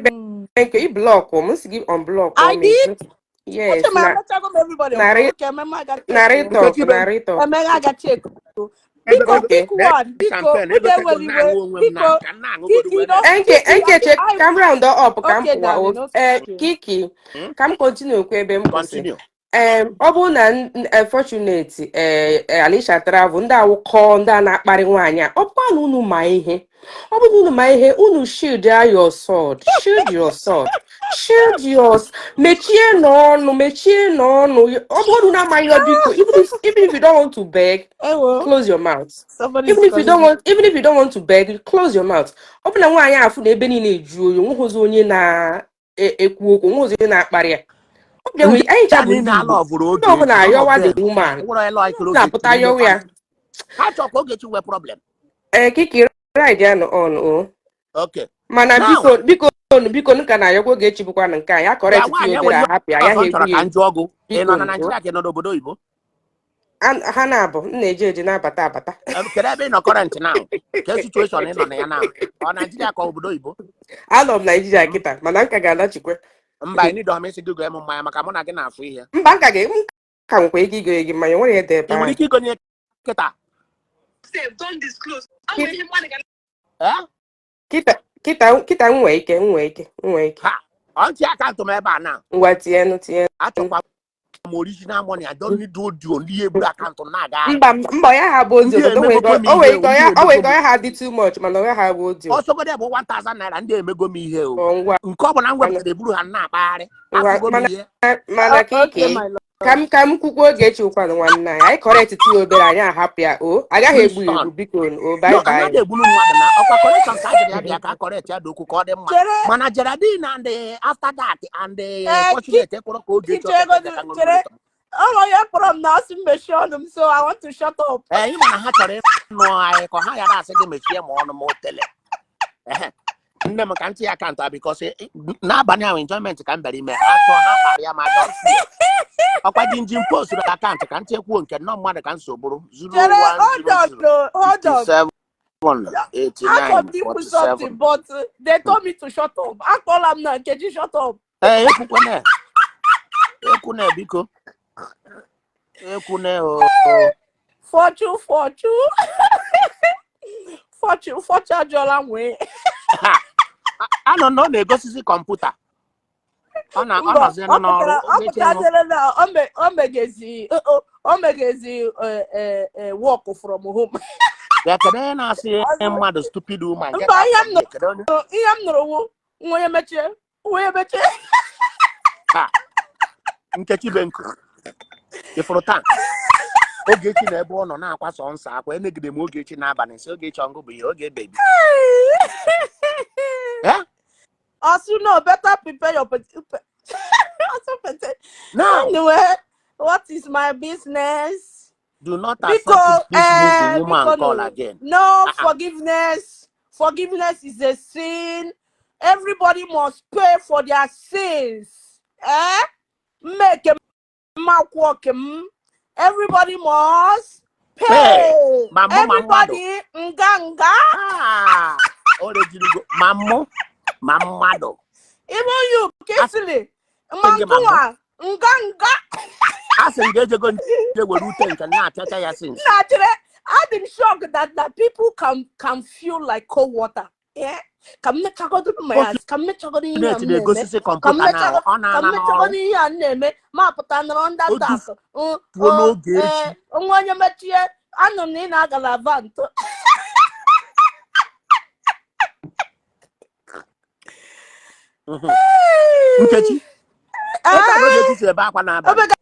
nke ị block m si gị unblock I m. did? Yes. Uche m Na emechago m everybody. narị Okay, ememe aga narị check. talk. Nkechi be Narị talk. Emeghe aga check. Biko, Okay. quick one. Biko, Champagne unu egotego ewela iwe. na-aṅụ onwe m na Biko, ka m na-aṅụgodu Kiki, wee no, na-eme. Nke Kiki, nke che I ka m round up, ka m Okay, pụwa. Darling, Ee, okay. Kiki, Hmm? ka m continue kwu ebe m kwụsị. Continue. Ọ bụrụ na Fortunate, Alisha Travel, ndị awụkọ, ndị a na-akparị nwaanyị a, ọ bụkwa na unu ma ihe, ọ bụrụ na unu ma ihe, unu shield your sword, shield your sword, shield yours, mechie n'ọnụ, mechie n'ọnụ. Ọ bụrụ na unu amaghị ihe, biko, even if you don't want to beg, Ewo, close your mouth. Somebody is Even if you calling don't me. want, even if you don't want to beg, close your mouth. Ọ bụ na nwaanyị afụ na ebe niile eju oyi, onweghịzi onye na-ekwu okwu, onweghịzi onye na-akparị ya. Ọ bịa Ndị nwere anyị a cha bụ niile ndị Igbo, alọvụrụ ndị ọbụla Ogechi, none of ayọwa the them woman nwere onye lọikere Ogechi na-apụta n'ime yọwa ya. family ha chọrọ ka Ogechi nwee problem. Ee, Kiki, ride ya nọ on o. Okay. Mana Now biko, biko, biko, nka na-ayọkwa Ogechi bụkwa na nke anyị bịa akọrekt nwaanyị obere enwere ihe ahapụ ya ọzọ agaghị m chọrọ egbu ya ka m egbu. jụọ gụ, ị Biko nọ na o. Naijiria ka ị nọ n'obodo oyibo? Ha na-abụ m na-eje eje na-abata abata. Kedu ebe ị nọ current now? Ke situation ị nọ na ya now, ọ Naijiria ka obodo oyibo? Anọ m Naijiria kịta, mana nka ga-alachikwe. Mba, ị nidọ m isi gị gụọ m mmanya maka mụ na gị na-afụ ihe. Mba, nka ga m ka nwekwa ike igo gị mmanya, nwere ihe dị ebe Ị nwere ahụ. ike igonye kịta? Eh? Kịta, kịta, kịta, m nwee ike, m nwee ike, m nwee ike. Ha ọ ntị account m ebe a na Ngwa, tienụ, tienụ. Achọkwa m original money. I don't need audio. Ndị eburu account m na-agagharị. Mba, mba, ya ha bụ audio. Ndị But o nwere emegokwe ike m o nwere ihe ike o, ndị ya o nwere emego ike m ya ha dị too much, mana ya ha bụ audio. Ọsọgodi bụ 1000 naira, ndị emego m ihe o. Ọ ngwa. Nke ọ bụla m wepụtara, eburu ha na-akpagharị. Ngwa. Afụgo m Mana ihe. mana Okay, Kiki, my love. ka m kwukwa, Ogechi ụkwanụ nwanne anyị, anyị correct tinye obere, anyị ahapụ ya o, agaghị egbu ya Please. egbu, biko o, bye. No, Bye. anaghị egburu mmadụ na ọkwa correction ka a jiri ya bịa ka a correct ya dị okwu ka ọ dị mma. Chere. Mana Geraldine and the after that and the Fortunate ekwere ka Ogechi Kiki, Okeke Njaka ṅụrụ chere. mmiri. Ọrụ onye kpọrọ m na asị m mechie ọnụ m, so I want to shut up. Ee, ị ma na ha chọrọ ịnụ anyị ka ha ghara asị gị mechie ma ọnụ ma otele. Ehe. Nne m, ka ntị ya account a, because n'abalị ahụ enjoyment ka m bịara ime achọ ha kpara ya ma don't fear. Ọkwa jinjin post na account ka ntị ekwuo nke nnọọ mmadụ ka nso bụrụ Chere, hold on, 0100 no, hold on. 57 Achọrọ m 89 ikwu 47 something, but they told me to shut up. Akpọla m na Nkechi, shut up. Ee, ekwukwana, ekwuna, biko, ekwuna o. Fortune, Fortune, Fortune, Fortune ajụọla nwee. Ha, anọ na ọ na-egosisi kọmputa, ọ na ọ Mba, nọzi ọ n'ọrụ. pụtara ọ Ogechi ṅụ pụtazere na o megezi work from home. Ya kedu onye na-asị Ọzọ- mmadụ stupid woman get Mba, out ihe from m here? Kedu onye? nụrụ, ihe m nụrụ wụ nwa onye mechie, nwa onye mechie. Ha, Nkechi Benku, ịfụrụ taa Ogechi na ebe ọ nọ na-akwa sọ nsọ akwa enegide m Ogechi n'abalị, sị Ogechi ọngụ bụ ihe oge bebi. Eh? Also, no, better prepare your also Now anyway, what is my business? Do not accept Because this movie woman because call no, again. no. Ah, ah. Forgiveness, forgiveness is a sin. Everybody must pay for their sins. Eh, make m, everybody must pay pay. Ma mụ ma mmadụ. Everybody nga nga. Ah, o rejirigo ma mụ ma mmadụ. Even you, Kingsley, Asị gị ma mụ. ma nga nga. A sị m ga-ejego nje were ute nke m na-apịacha ya since. Na chere, I'm shocked that people can feel like cold water. Yeah, ka m mechagodo my eyes, ka m mechagodo ihe a Fortunate m na-eme. Na-egosisi Ka m kọmputa na mechago ọ ka m na-ana n'ọrụ. mechagodo ihe a m na-eme, ma pụta nọrọ ndị O tak. dufuo n'oge echi. Nwa onye mechie, anụ m na ị na-agala vant. Nkechi, ebe a Ogechi si ebe akwa n'abalị. Obega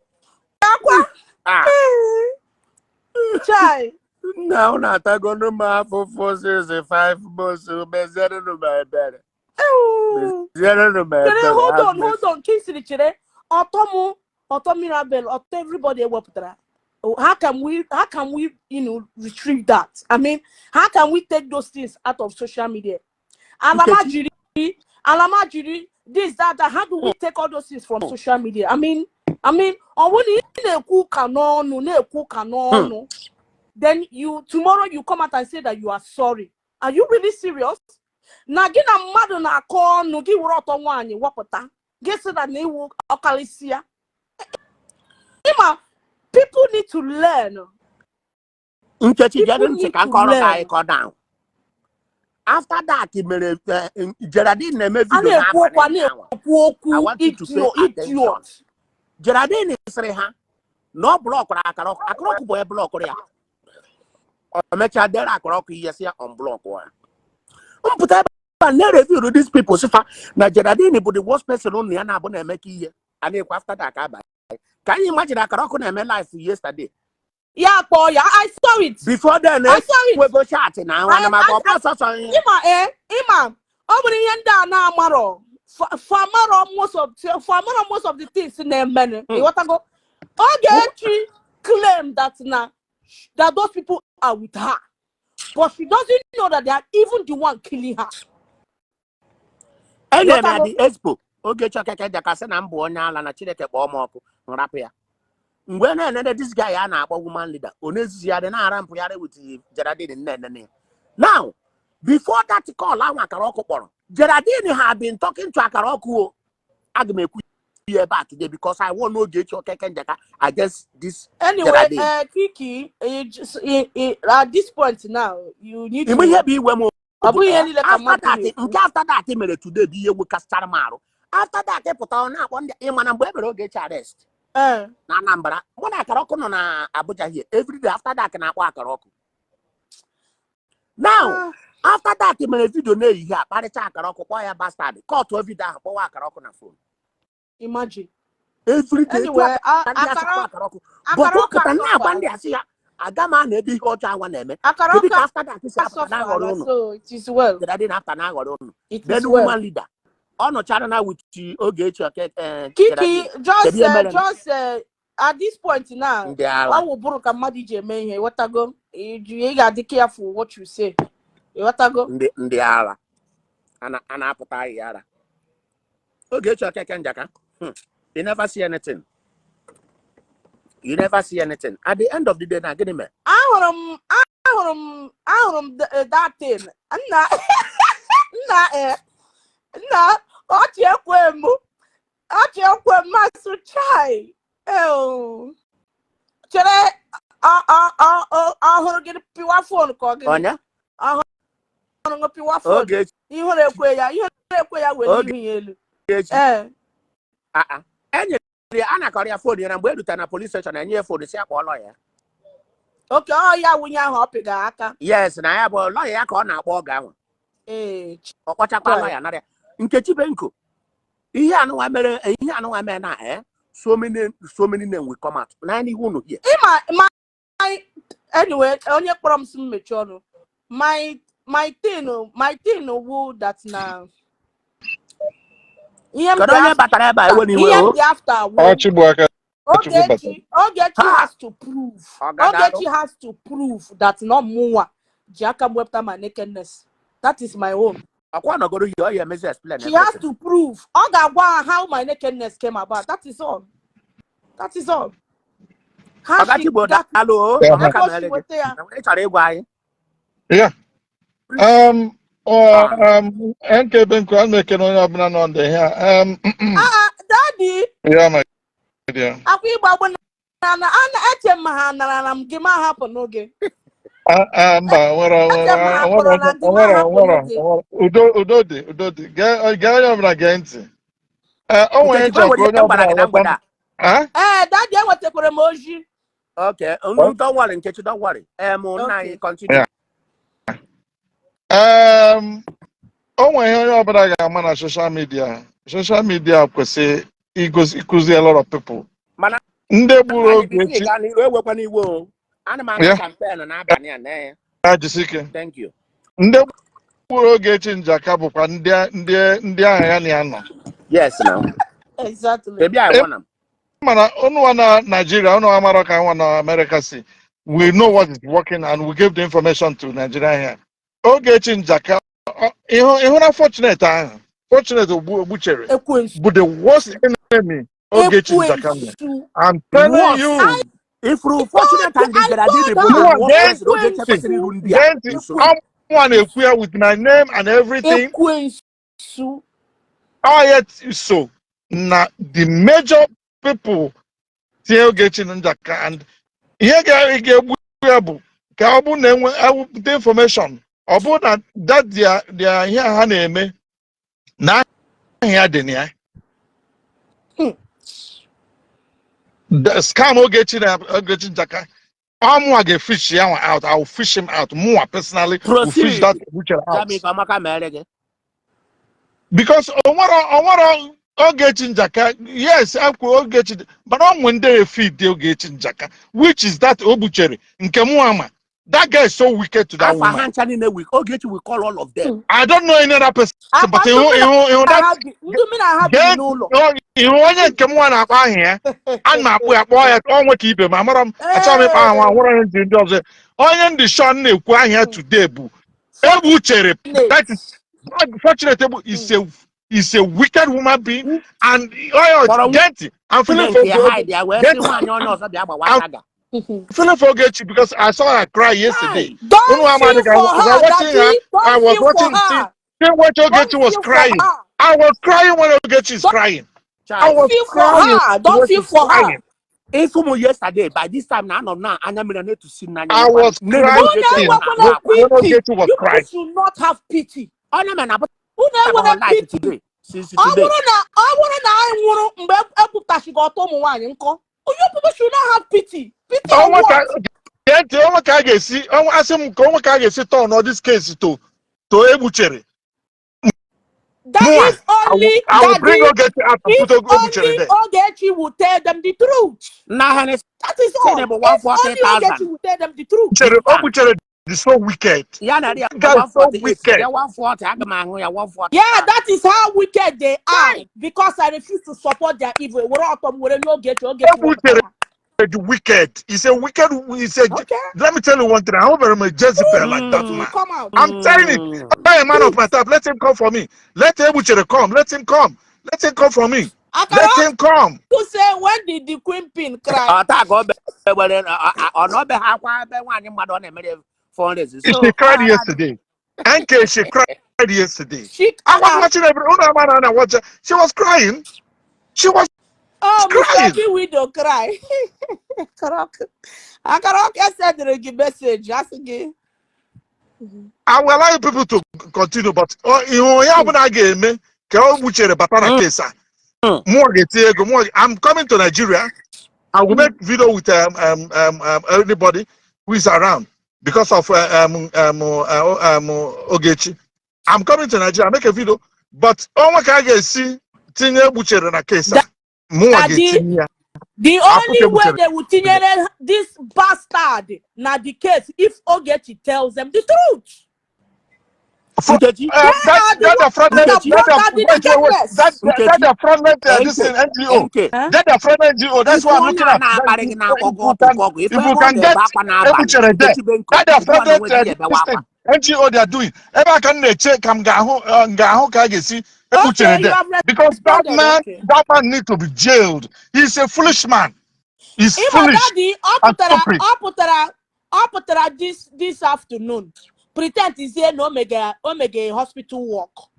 akwa. Ah, Chai. Nna, unu atagonu m afụfụ since 5 months. Mezienụ m ebere. Ew. Mezienụ m Chere, ebere. hold Have on, mercy. hold on. Kingsley, chere. Ọtọ mụ, ọtọ Mirabel, ọtọ everybody ewepụtara. Oh, how can we retrieve that? I mean, how can we take those things out of social media? Alama Nkechi. jiri, alama jiri, this, that, that. How do we take all those things from social media? I mean, ọ bụrụ na ị na-ekwu ụka n'ọnụ, na-ekwu ụka n'ọnụ, then you tomorrow you come out and say that you are sorry. Are you really serious? Na gị na mmadụ na-akọ ọnụ, gị were ọtọ nwaanyị wepụta, gị sị na iwu ọkalịsịa. Ịma, people need to learn. Nkechi, People gee ntị need ka to nkọrọ ka learn. anyị kọ down. After that mere Geraldine na-eme A video na-ekwu okwu, a n'abalị ụnyaahụ. na-ekwu okwu. I want you to pay Idiot, attention. idiot. Geraldine sịrị ha na ọ blockụrụ Akara Ọkụ. Akara Ọkụ bụ onye blockụrụ ya. O mechaa dere Akara Ọkụ ihe, si ya unblock ya. Mpụta ebe a na-review these people, sịfa na Geraldine bụ the worst person ụnụ ya na-abụ na-eme ka ihe a na-ekwu. After that ka abalị ka anyị imagine Akara Ọkụ na-eme live yesterday. Ya kpọọ ya. I saw it. Before then, I saw it. enwego chat na nwana maka ọ bụ sọsọ ihe. Ịma, ee, ịma, ọ bụrụ ihe ndị a na-amarọ famarọ most of the things na-emenụ. Ịghọtago? Ogechi claim that na that those people are with her, but she doesn't know that they are even the one killing her. Enyere m ya Ịghọtago? the expo. Ogechi Okeke jakasị na m bụ onye ala na Chineke kpọọ m ọkụ, nrapụ ya. Mgbe na-enene this guy a na-akpọ woman leader, ọ na-ezuzu ya dị na-ara mpụgharị with Geraldine nne-enene ya. Now, before that call ahụ Akara Ọkụ kpọrọ, Geraldine have been talking to Akara Ọkụ o. Aga m ekwu ya ebe a today because I want Ogechi Okeke Njaka against this Anyway, Geraldine. Kiki, you just, at this point now, you need Ime ihe to bụ iwe m. Ọ bụghị ihe niile ka After mmadụ that, na-ekwu. nke after that mere today bụ ihe wekasịchara m arụ. After that pụta, ọ na-akpọ ndị ịma na mgbe e mere Ogechi arrest na Anambra, mụ na Akara Ọkụ nọ na Abuja here every day. After that na-akpọ Akara Ọkụ now. Ah. After that mere video na-ehihie a kparịcha Akara Ọkụ, kpọọ ya bastard, kọtụọ video ahụ, kpọwa Akara Ọkụ na phone. Imagine. Every day. Anyway, ndị asị kpọọ akara Akara Ọkụ but Akara ọ Ọkụ pụta na-agba asọfara. Ndị asị ya aga m ana ebe ihe ọjọọ awa na-eme. Akara Kedu Ọkụ ka after that si apụta na-aghọrọ asọfara, ụnụ? so it is well. Geraldine after na-aghọrọ ụnụ. It is Then well. woman leader ọ nọchara na with Ogechi Oke Kiki, Geraldine. just Kedu ihe mere? just at this point now, Ndị ala. ọ wụ bụrụ ka mmadụ ji eme ihe, ịghọtago? Ị ga-adị careful what you say. Ịghọtago? Ndị ala a na-apụta ahịa ara. Ogechi Okeke Njaka, You never see anything, you never see anything. At the end of the day, na gịnị mere? Ahụrụ m that thing. Nna, nna, nna, ọchị ekwe m. Ọchị ekwe m, masụ chai. Eo. Chere, ọ ọ ọ ọ ọ hụrụ gị pịwa phone ka ọ gịnị? Onye? Ọ hụrụ gị pịwa phone. Ogechi. Ihere ekwe ya, ihere ekwe ya were ihu ya elu. Ogechi. Ee. Ah, ah. Enyere ya, a nakọrọ ya phone ya na mgbe e rutere na police station, enye ya phone, si ya kpọọ lọya. Oke ọ ya wunye ahụ ọ pịga aka. Yes, na ya bụ lọya ya ka ọ na-akpọ oge ahụ. Ee. Ọ kpọchakwa Chai. lọya nara ya. Nkechi Benko, ihe anụnwa mere, ihe anụnwa mere na so many, so many names will come out naanị ihe unu here. Ịma my, anyway, onye kpọrọ m si m mechie ọnụ. My thing wu that na ihe m Kedu dị onye after batara ebe a? Ewe n'iwe ihe m o. dị after wu Ọ Chibuaka Chukwu batara. Ogechi Ha! has to prove. Ọgadalụ. Ogechi has to prove that na mụnwa ji aka m wepụta my nakedness. That is my own. Ọkwa nọgoro here, ọ ya emezi explain She has everything. to prove. Ọ ga-agwa ha how my nakedness came about. That is all. That is all. How she Ọgachigbo, got daalụ o. Yeah. Ọmaka ebe o si mere gị nweta ya. ị chọrọ ịgwa anyị. Yeah. Ah. NK Benko, a na-ekene onye ọbụla nọ ndị here. Ah, ah, daddy. Yeah, my dear. Akwa ịgba agbụ na ana eche m ha nara m gị ma hapụ n'oge. Ah, ah, mba, nwere Eche m ha nwere kpọrọ na gị ma nwere hapụ nwere n'oge. nwere udo, udo dị, udo dị. Gee gee, onye ọbụla gee ntị. Ee, o nwere Nkechi, nchọ gwa ka nwere onye ihe m gwara ọbụla gị na mgbede ghọta. a. Ah? Ee, daddy, enwetakwara m ozi. Okay, Oh? don't worry, Nkechi, don't worry. Nna Okay. anyị, continue. Yeah. O nwere ihe onye ọbụla ga-ama na social media. Social media kwesịrị igosi ịkụzi a lot of people. Mana Ndị gburu anyị before ị Ogechi gaa n'iru, ewekwana iwe o, ana m aga ya campaign n'abalị a na ya. Ya jisi ike. Thank you. Ndị gburu Ogechi Njaka bụkwa ndị ahụ ya na ya nọ. Yes now. Exactly. Baby, I want am. Mana unu na Nigeria, unu amara ka nwa na America si. We know what is working and we give the information to Nigeria here. Ogechi Njaka, ịhụ na Fortunate ahụ, Fortunate Ogbuchere Ekwensu. bụ the worst enemy Ogechi Njaka nwere. Ekwensu. I'm telling Worst. you. Ifuru I Fortunate told and the I Geraldine told bụ the her. Mụnwa worst gee person Ogechi ntị, kwesịrị iru ndị a gee ntị, nso. ọmụnwa na-ekwu ya with my name and everything. Ekwensu. Ọ ya so na the major people tinye Ogechi Njaka and ihe ga-egbu ya bụ ka ọ bụ na enwe ewepụta information, ọ bụ na that their ihe ha na-eme na aha ya dị na ya. The scam Ogechi na Ogechi Njaka, ọmụnwa ga-efish ya nwa out. I will fish him out. Mụnwa personally will fish Proceed. that Uche out. Jami ka ọmaka mere gị. Because onwero Ogechi Njaka, yes, ekwu Ogechi, but onwe ndị efeed Ogechi Njaka, which is that Obuchere nke mụ ama. That guy is so wicked to that Afa ha woman. ncha niile, we Ogechi will call all of them. I don't know any other person, Akwa but ndị ihu mụ na ihu ihu that ha bi, ndị mụ na ha biri gee n'ụlọ. Ihu onye nke mụ na-akpọ aha ya, a na-akpụ ya, kpọọ ya onwe ka ibe m amara m, achọghị m ịkpọ aha nwa nwere onye ndị ndị ọzọ, onye ndị Sean na-ekwu aha ya today bụ Egbuchere. That is Fortunate Egbu is a wicked woman being and onye Kpọrọ gee ntị, I'm nwunye feeling for nke ya hide ya wee gee sị ntị, nwaanyị onye ọzọ bịa gbawa I'm saga. feeling for Ogechi because I saw her cry yesterday. Chai. Unu Don't ama feel dịka for as I her, watching her, Daddy. I Don't was feel for watching, see her. see what Don't Ogechi was feel for crying. her. I was crying when Ogechi is Don't crying. I Chai. was feel for crying her. Don't when feel she's for her. crying. Ifu m yesterday, by this time na anọ m na anya mmiri na-etusi m n'anya I nwekwa was nne m crying Unu Ogechi nọ enwekwana na-akwa when pity. Ogechi was You people crying. should not have pity. Onye mere na Unu apụtabeghị enwere live pity. today, since Ọ today. bụrụ na ọ bụrụ na anyị nwụrụ mgbe ekwupụtasịghị ọtọ ụmụ nwaanyị nkọ. You people should not have pity. Pity on Ọnwa ka what? Gee ntị, ọnwa ka a ga-esi, ọnwa asị m ka ọnwa ka a ga-esi turn all this case to Egbuchere. That Mụnwa, if I will only I will bring Daddy, Ogechi out and if put Ogbuchere only there. Ogechi will tell them the truth. Na Hennessy That is all. bụ If only 140,000. Ogechi will tell them the truth. Chere Ah, Ogbuchere is so wicked. Ya na ya That guy is so 148 wicked. ya 140, aga m aṅụ ya 140,000. Yeah, that is how wicked they are. Chai. Because I refuse to support their evil. Were ọtọ m were nye Ogechi, Ogechi Egbuchere wepụtara ha. is wicked. He's a wicked. He's a. Okay. Let me tell you one thing. I hope I'm a Jezebel like that Truth will man. come out. I'm telling you, I'm a man of my type. Let him come for me. Let Egbuchere come. Let him come. Let him come for me. Let Akara him come. who say, when did the queen pin cry? Ọ taa ka o bewere, ọ na obe ha akwa ebe nwaanyị mmadụ ọ na-emere fundraising. She So cried yesterday. NK, she cried yesterday. She I was ah, watching every. Oh, no, watch her. She was crying. She was oh, Mr. crying. Obi widow cry. Akara send the message. Asị gị. I will allow you people to continue, but ihe ọbụla a ga-eme ka o gbuchere bata na case a. Mụọ ga-etinye ego. Mụọ, I'm coming to Nigeria. I will make video with anybody who is around because of Ogechi. I'm coming to Nigeria, make a video, but ọnwa ka a ga-esi tinye Egbuchere na case a. Mụnwa Daddy, ga-etinye ya. the I'll only put way Egbuchere. they will tinyere this bastard na the case, if Ogechi tells them the truth. Nkechi, They That are the that ones the front that that brought the out the wait, wait, wait, nakedness. that that Nkechi, the front this NK, thing NGO. NK. Huh? That the front NGO. That's Ife what I'm onye looking a at. That na-akparị if gị na-akọ if gị we ọtụ can ọgụ ife if ebe we ọ can na-ebe get akwa n'abalị Egbuchere there, Nkechi be nkụ that the ngwa front na onwe gị ebewe this akwa. thing NGO they are doing. Ebe a ka m na-eche ka m ga-ahụ ka a ga-esi Egbuchere Okay, you there have because that responded. man Okay. that man need to be jailed. He's a foolish man. He's Ịma foolish Daddy, ọ and pụtara stupid. ọ pụtara this afternoon. Pretend izie na o mega hospital work. Ọ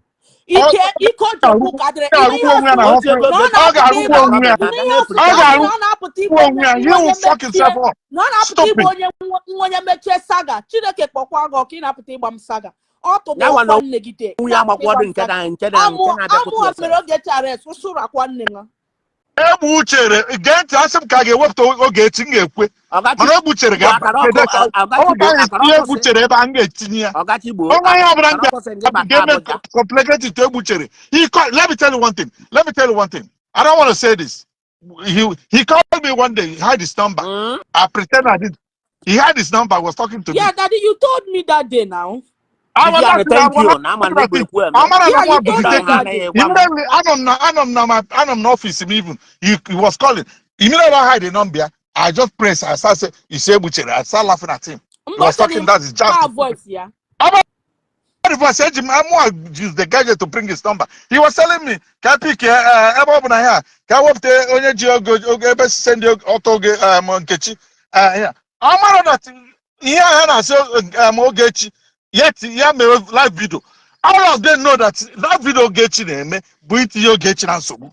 Ike ike o ji ekwu ka dịrị. Ime ga-arụgbu ihe onwe ya na ọsị O ji hospital. ego na ọ Ọ na-apụta ga-arụgbu ịgba onwe ya. na-abịa ime ihe ọsị Ọ ọ sị na ga-arụgbu ọ na-apụta igbu onwe ya. onye He will onye fuck mechie himself up. na ọ na-apụta igbu Stupid. onye onye mechie saga. Chineke kpọkwa gị ọkụ, ị na-apụta ịgba m saga. Ọ tụgba Ya nwa na ọkwa nne gị de, ị onwe ya na-apụta amakwa ịgba ọdụ m nke saga. na nke na Amụ nke na-abịakwute amụ ya mere sef. Ogechi arrest ụsụrụ akwa nne ha. Egbu chere, gee ntị, asị m ka a ga-ewepụta Ogechi, m ga-ekwe. Mana Egbu chere Igbo akara ọkụ ga-edecha Ọgachigbo ọ akara ihe ọkụ Egbu sị chere ebe a, m ga-etinye ya. Ọgachigbo Ọnwa ihe ọbụla m akara ọkụ sị ndị bata ga-eme Abuja. Complicated to Egbu chere. He called, let me tell you one thing. Let me tell you one thing. I don't want to say this. He called me one day. He had his number. I pretend I did. He had his number. Was talking to me. Yeah, Daddy, you told me that day now. I was Vivian, not thank I was you. Na ama not na egbe ekwu eme. Amara Yeah, na you nwa told me Ịdọ ihe that anaghị day. egwa m. Immediately, anọ m n'office m even. He was calling. Immediately I hide the number. I just press. I start say, "You say Buchere." I start laughing at him. He was Mba talking that is just. ma voice ya. About the voice, eji m amụ use the gadget to bring his number. He was telling me, ka pick ebe ọ bụ na ya ka wepụta onye ji oge oge ebe send ọtọ oge Nkechi. Ya. Amara that ihe a na-asị Ogechi yet ya mere live video. All of them know that that video Ogechi na-eme bụ itinye Ogechi na nsogbu.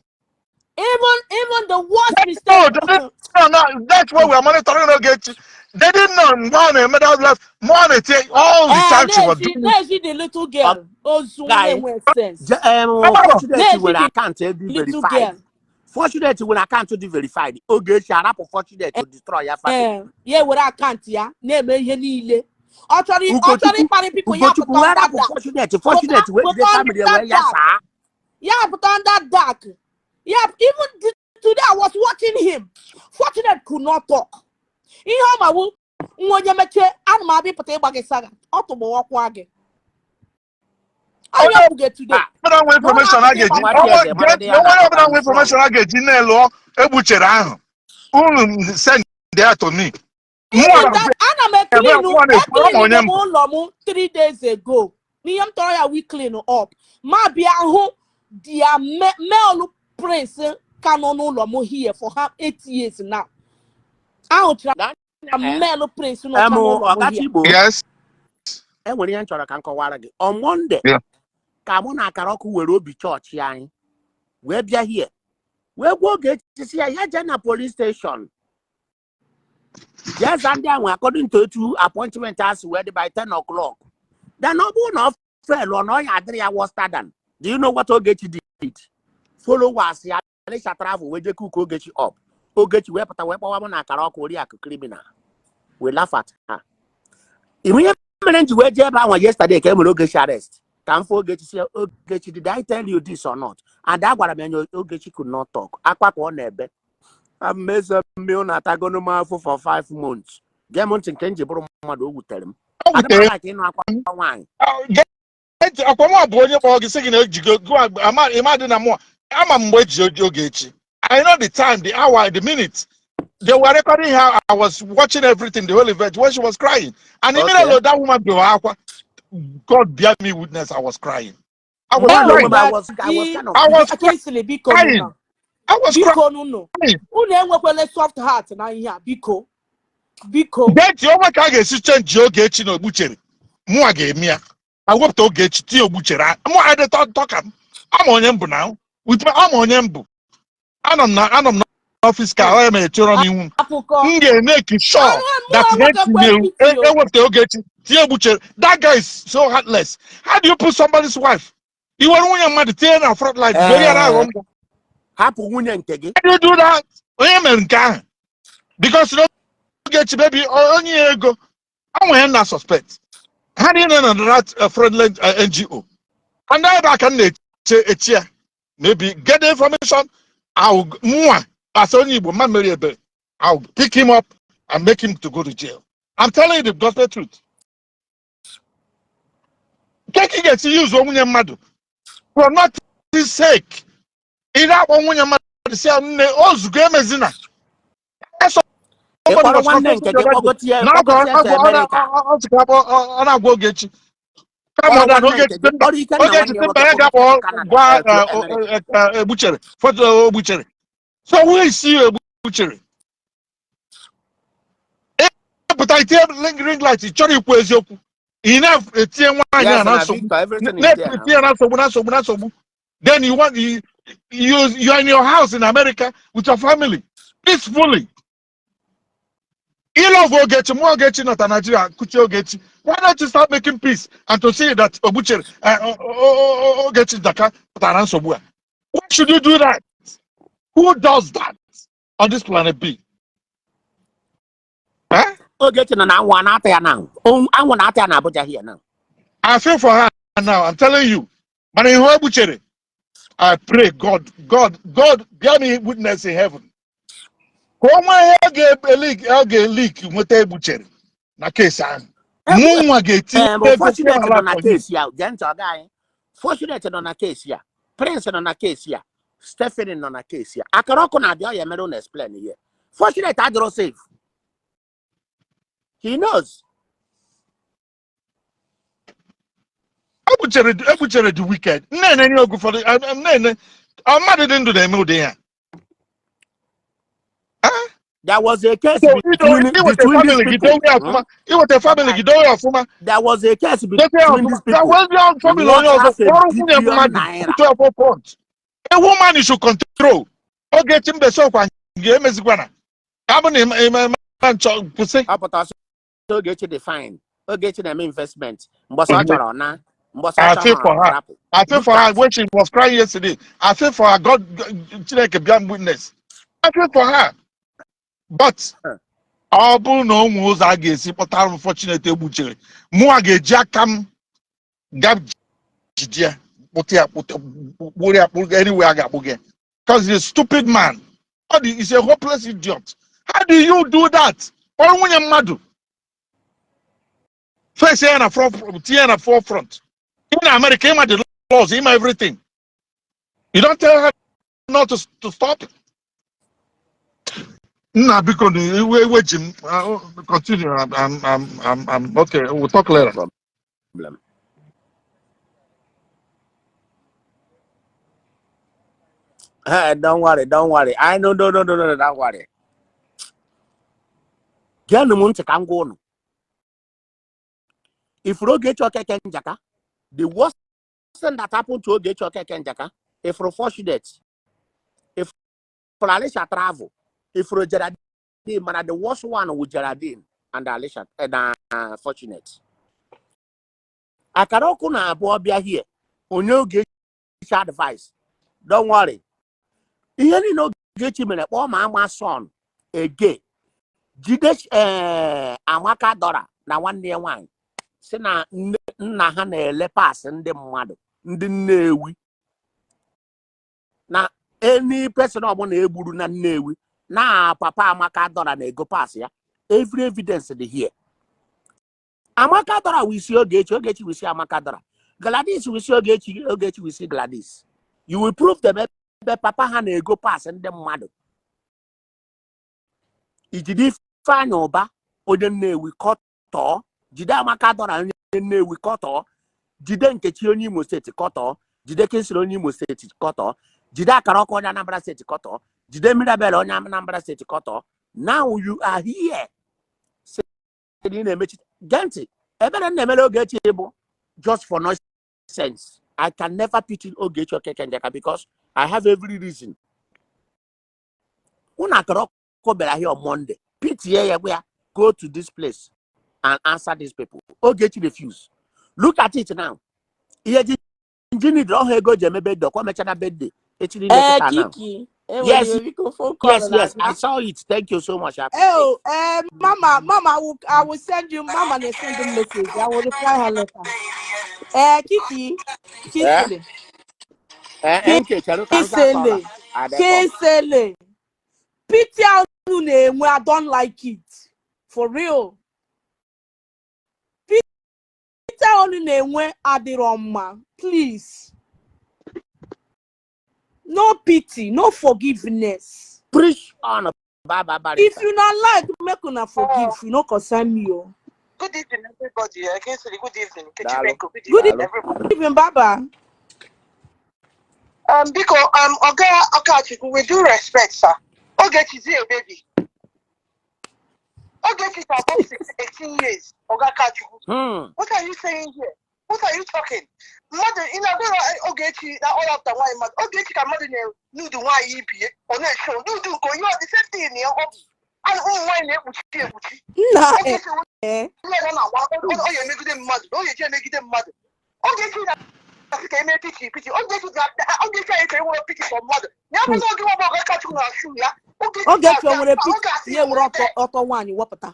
Even the worst No, mistake. they didn't know. No, that's why we are monitoring Ogechi. They didn't know mgbe ọ na-eme that live, mgbe ọ na-etinye all the Eh, time she was na-eji doing it. na-eji the little girl ozu Guy, na-enwe sense. Amara. Fortunate Na-eji nwere the account dị little verified. girl. Fortunate nwere account dị verified. Ogechi arapụ Fortunate to destroy ya family. Eh, ya were account ya na-eme ihe niile. Ọ chọrọ Ugochukwu ịkparị people, ya Ugochukwu pụta wee under rapụ dark. Fortunate. Pụta Fortunate wee jide pụta family under wee ya dark. saa. Ya pụta under dark. Ya even today I was watching him. Fortunate could not talk. Ihe ọ ma wụ nwa onye mechie, ana m abịa ịpụta ịgba gị saga, ọ tụgbọwakwa gị. Onye kwuge today. Ah, Ọbụla nwe information a ga-eji Nwa Chieze mara dị ya onwe na ọbụla nwe information a ga-eji na-elụọ egbuchere ahụ, unu send ya to me. Even Mụnwa that, ana m ebe eclean mụnwa na-ekwu ama onye eclean m mbụ. Ụlọ m 3 days ago, n'ihe m tọrọ ya, we clean up, ma bịa hụ their mail prince ka nọ n'ụlọ m here for ha 8 years now. Ahụchara m mail prince nọcha n'ụlọ m here. Ọgachigbo. Yes. Enwere ihe m chọrọ ka m kọwara gị. On Monday ka mụ na akara ọkụ were obi chọọchị anyị wee bịa hie wee gwa oge echisi ya, ya jee na police station jee za ndị ahụ according to etu appointment a si wee dị by 10 o'clock. Then ọ bụrụ na ọ fail ọ na ọ ya adịrị ya worse than. Do you know what Ogechi did? Followers ya Alisha travel wee jee cook Ogechi up. Ogechi wee pụta wee kpọwa mụ na akara ọkụ oriakụ criminal. We laugh at her. Ịhụ ihe mere m ji wee jee ebe ahụ yesterday ka e mere Ogechi arrest, ka m fụ Ogechi si, "Ogechi, did I tell you this or not?" And a gwara m ya na Ogechi could not talk, akwa ka ọ na-ebe, mmeso mmiri na-atagonu m afọ for 5 months. Gee m ntị, nke m ji bụrụ mmadụ, o wutere m. Ọ wutere. Adịm like ịnụ akwa nwaanyị. Gee ntị, akwa mụ bụ onye kpọrọ gị sị gị na ejigo ịma dị na mụ ama m mgbe eji oge Ogechi. I know the time, the hour, the minute. They were recording her. I was watching everything, the whole event, when she was crying. And immediately that woman bewe akwa. God bear me witness, I was crying. I was Mgbe ahụ crying. onwe m, I was kind of I was Kingsley, biko crying. nụ. I was Biko nụnụ. crying. Unu enwekwala soft heart na ihe a, biko. Biko. Gee ntị, onwe ka a ga-esi change Ogechi na Ogbuchere. Mụnwa ga-eme ya. Awepụta Ogechi tinye Ogbuchere. Mụ adị tọka m. Ama onye m bụ na with ama onye m bụ. Anọ m n'office ka ọ mere chọrọ m ihu m. Akụkọ. M ga-emeke sure that Mụ na-etinye enwetakwa pity o. ewepụta Ogechi tinye Ogbuchere. That guy is so heartless. How do you put somebody's wife? I were nwunye mmadụ tinye na front line were ya na-aghọ mbọ. Hapụ nwunye nke gị. How do you do that? Onye mere nke ahụ? Because na Ogechi baby onye ya ego anwe ya na suspect. Ha niile nọ na that fraudulent NGO. And ebe a ka m na-eche echi ya. Maybe get the information. I'll mụnwa as onye Igbo mma mmeri ebere. I'll pick him up and make him to go to jail. I'm telling you the gospel truth. Nke ka ị ga-esi use nwunye mmadụ for nothing sake. Ị na-akpọ nwunye mmadụ si ya, "Nne, ozugo, emezina." Ị kpọrọ nwanne nke gị kpọgotie kpọgotie to America. Ọ na-agwa Ogechi kama Kpọrọ ọ na nwanne Ogechi nke gị mba kpọrọ Ikenna Ogechi nwanne ya mba nwoke ya kpọgotie ga-akpọ to Canada gwa to America. Egbuchere foto Ogbuchere. So who is you, Egbuchere? Ịpụta itinye ring light, ị chọrọ ikwu eziokwu, ị na-etinye nwaanyị a Yes, na na nsogbu. Victor, everything is there now. Na-etinye na nsogbu, na nsogbu, na nsogbu. Then you want you you you are in your house in America with your family peacefully. Ịlove Ogechi, mụ Ogechi nọta Nigeria kuchie Ogechi. Why don't you start making peace and to see that Ogechi Daka pụtara nsogbu a? Why should you do that? Who does that on this planet B? Eh? Ogechi nọ na anwụ a na-ata ya na anwụ na-ata ya na Abuja here now. I feel for her now. I'm telling you. Mana ihe o gbuchere, I pray God, God, God, bear me witness in heaven. Ka o nwee ihe ọ ga-eleak nweta egbuchere na case ahụ. Mụ nwa ga-etinye ego Fortunate nọ ala na for you. case ya. Gee ntị, ọga anyị. Fortunate nọ na case ya. Prince nọ na case ya. Stephanie nọ na case ya. Akara ọkụ na-abịa, ọ ya mere unu explain here. Fortunate adịrọ safe. He knows. Egbuchere the wicked. Nne nye oge ụfọdụ nne mmadụ dị ndụ na-eme ụdị ya. Eh? There was a case So between iweta between these family gị people. dowe ya ọfụma, iweta family gị dowe ya ọfụma, There was a case dote ya between ọfụma. these Ya people wee bịa family worth onye ọzọ half a kpọrọ nwunye billion mmadụ naira. put ya front. A woman you should control. Ogechi Mbesokwa ga-emezikwana. Abụ na ịma nchọ kwụsị. Ọ pụtara sị Ogechi dị fine. Ogechi na-eme investment. Mbọsị ọ chọrọ na mbọsị ọ I feel chọrọ for her. rapụ. I feel Look for her at when she was crying yesterday. I feel for her. God, Chineke bịa m witness. I feel for her. But ọ bụrụ na o nwee ụzọ a ga-esi kpọtara m Fortunate egbuchere, mụnwa ga-eji aka m ga jide ya, kpụta ya, kpụta kpụrụ ya, kpụrụ anywhere a ga-akpụ gị. Because he's a stupid man. Ọ dị, he's a hopeless idiot. How do you do that? Kpọrọ nwunye mmadụ. Face ya na front, tinye ya na forefront. In America, ịma the laws, ịma everything. You don't tell her not to stop. Nna biko na iwe ji m. Continue. I'm okay. We'll talk later. Problem. Hey, don't worry, don't worry. I no no no no no don't worry. Geenụ m ntị ka m gwa unu. Ifuru Ogechi Okeke Njaka, the worst thing that happened to Ogechi Okeke Njaka, ifuru Fortunate, ifuru Alicia Travel, ifuru Geraldine, mana the worst one was Geraldine and Alicia and Fortunate. Akara ọkụ na-abụọ bịa here, onye Ogechi advice. Don't worry. Ihe niile Ogechi mere kpọọ ma ama son ege jide Amaka Dora na nwanne ya nwaanyị si na nna ha na-ele parts ndị mmadụ ndị Nnewi na any person ọbụla egburu na Nnewi na papa Amaka Dora na-ego parts ya. Every evidence dị here. Amaka Dora wisi Ogechi, Ogechi wisi Amaka Dora, Gladys wisi Ogechi, Ogechi wisi Gladys. You will prove them ebe papa ha na-ego parts ndị mmadụ. Ijide Ifeanyị Ụba onye Nnewi kọtọọ, jide Amaka Dora onye Nnewi kọtọọ, jide Nkechi onye Imo steeti kọtọọ, jide Kinsiri onye Imo steeti kọtọọ, jide Akara Ọkụ onye Anambra steeti kọtọọ, jide Mirabel onye Anambra steeti kọtọọ. Now you are here sị na ị na-emechi. Gee ntị, ebere m na-emere Ogechi bụ just for nonsense. I can never pity Ogechi Okeke Njaka because I have every reason. Unu Akara Ọkụ bịara here on Monday, pitie ya, gwa ya go to this place and answer these people. Ogechi refuse. Look at it now. Ihe ji njini dị ọhụụ ego ji eme birthday, ọkwa mechara birthday echi niile Ee, kịta now. Kiki, enwere Yes, iwe biko phone call yes, yes, I na-abịa. saw it. Thank you so much. I Oh, Mama, Mama, I will send you, Mama, na send you message. I will reply her later. Kiki, Eh? Kinsele, Eh, nke chere ka m gaa kọla. Kinsele, I dey come. Kinsele. Pity unu na-enwe, I don't like it. For real. Pity unu na-enwe adịrọ mma. Please. No pity, no forgiveness. Preach on, Baba If Barrister. you not like, make una forgive. You no concern me. Oh. Good evening, everybody. Kinsley, good evening. Daalụ. Kechibenko, good Good evening, Daalụ. everybody. evening, Baba. Biko, Oga Okachukwu, with due respect, sir. Ogechi is a baby. Ogechi is above 6, 18 years. Oga Kachukwu. What are you saying here? What are you talking? Mmadụ, ị na-agwa Ogechi na all after nwaanyị mmadụ. Ogechi ka mmadụ na-nudu nwaanyị ibie. Ọ na-esho nudu nke onye ọ the same thing ya ọ bụ. And ụmụ nwaanyị na-ekpuchi ekpuchi. Nna, Ogechi eh, onye ọ na-agwa ọ ya emegide mmadụ na ọ ya eji emegide mmadụ. Ogechi na-asị ka eme pity pity. Ogechi anyị ka enwere pity for mmadụ. Ya bụ na oge nwa Ọga Kachukwu na-asụ ya. Ogechi Ogechi o ga-abịa, nwere ọ pity ga-asị ya were were ọtọ ọtọ nwaanyị wepụta.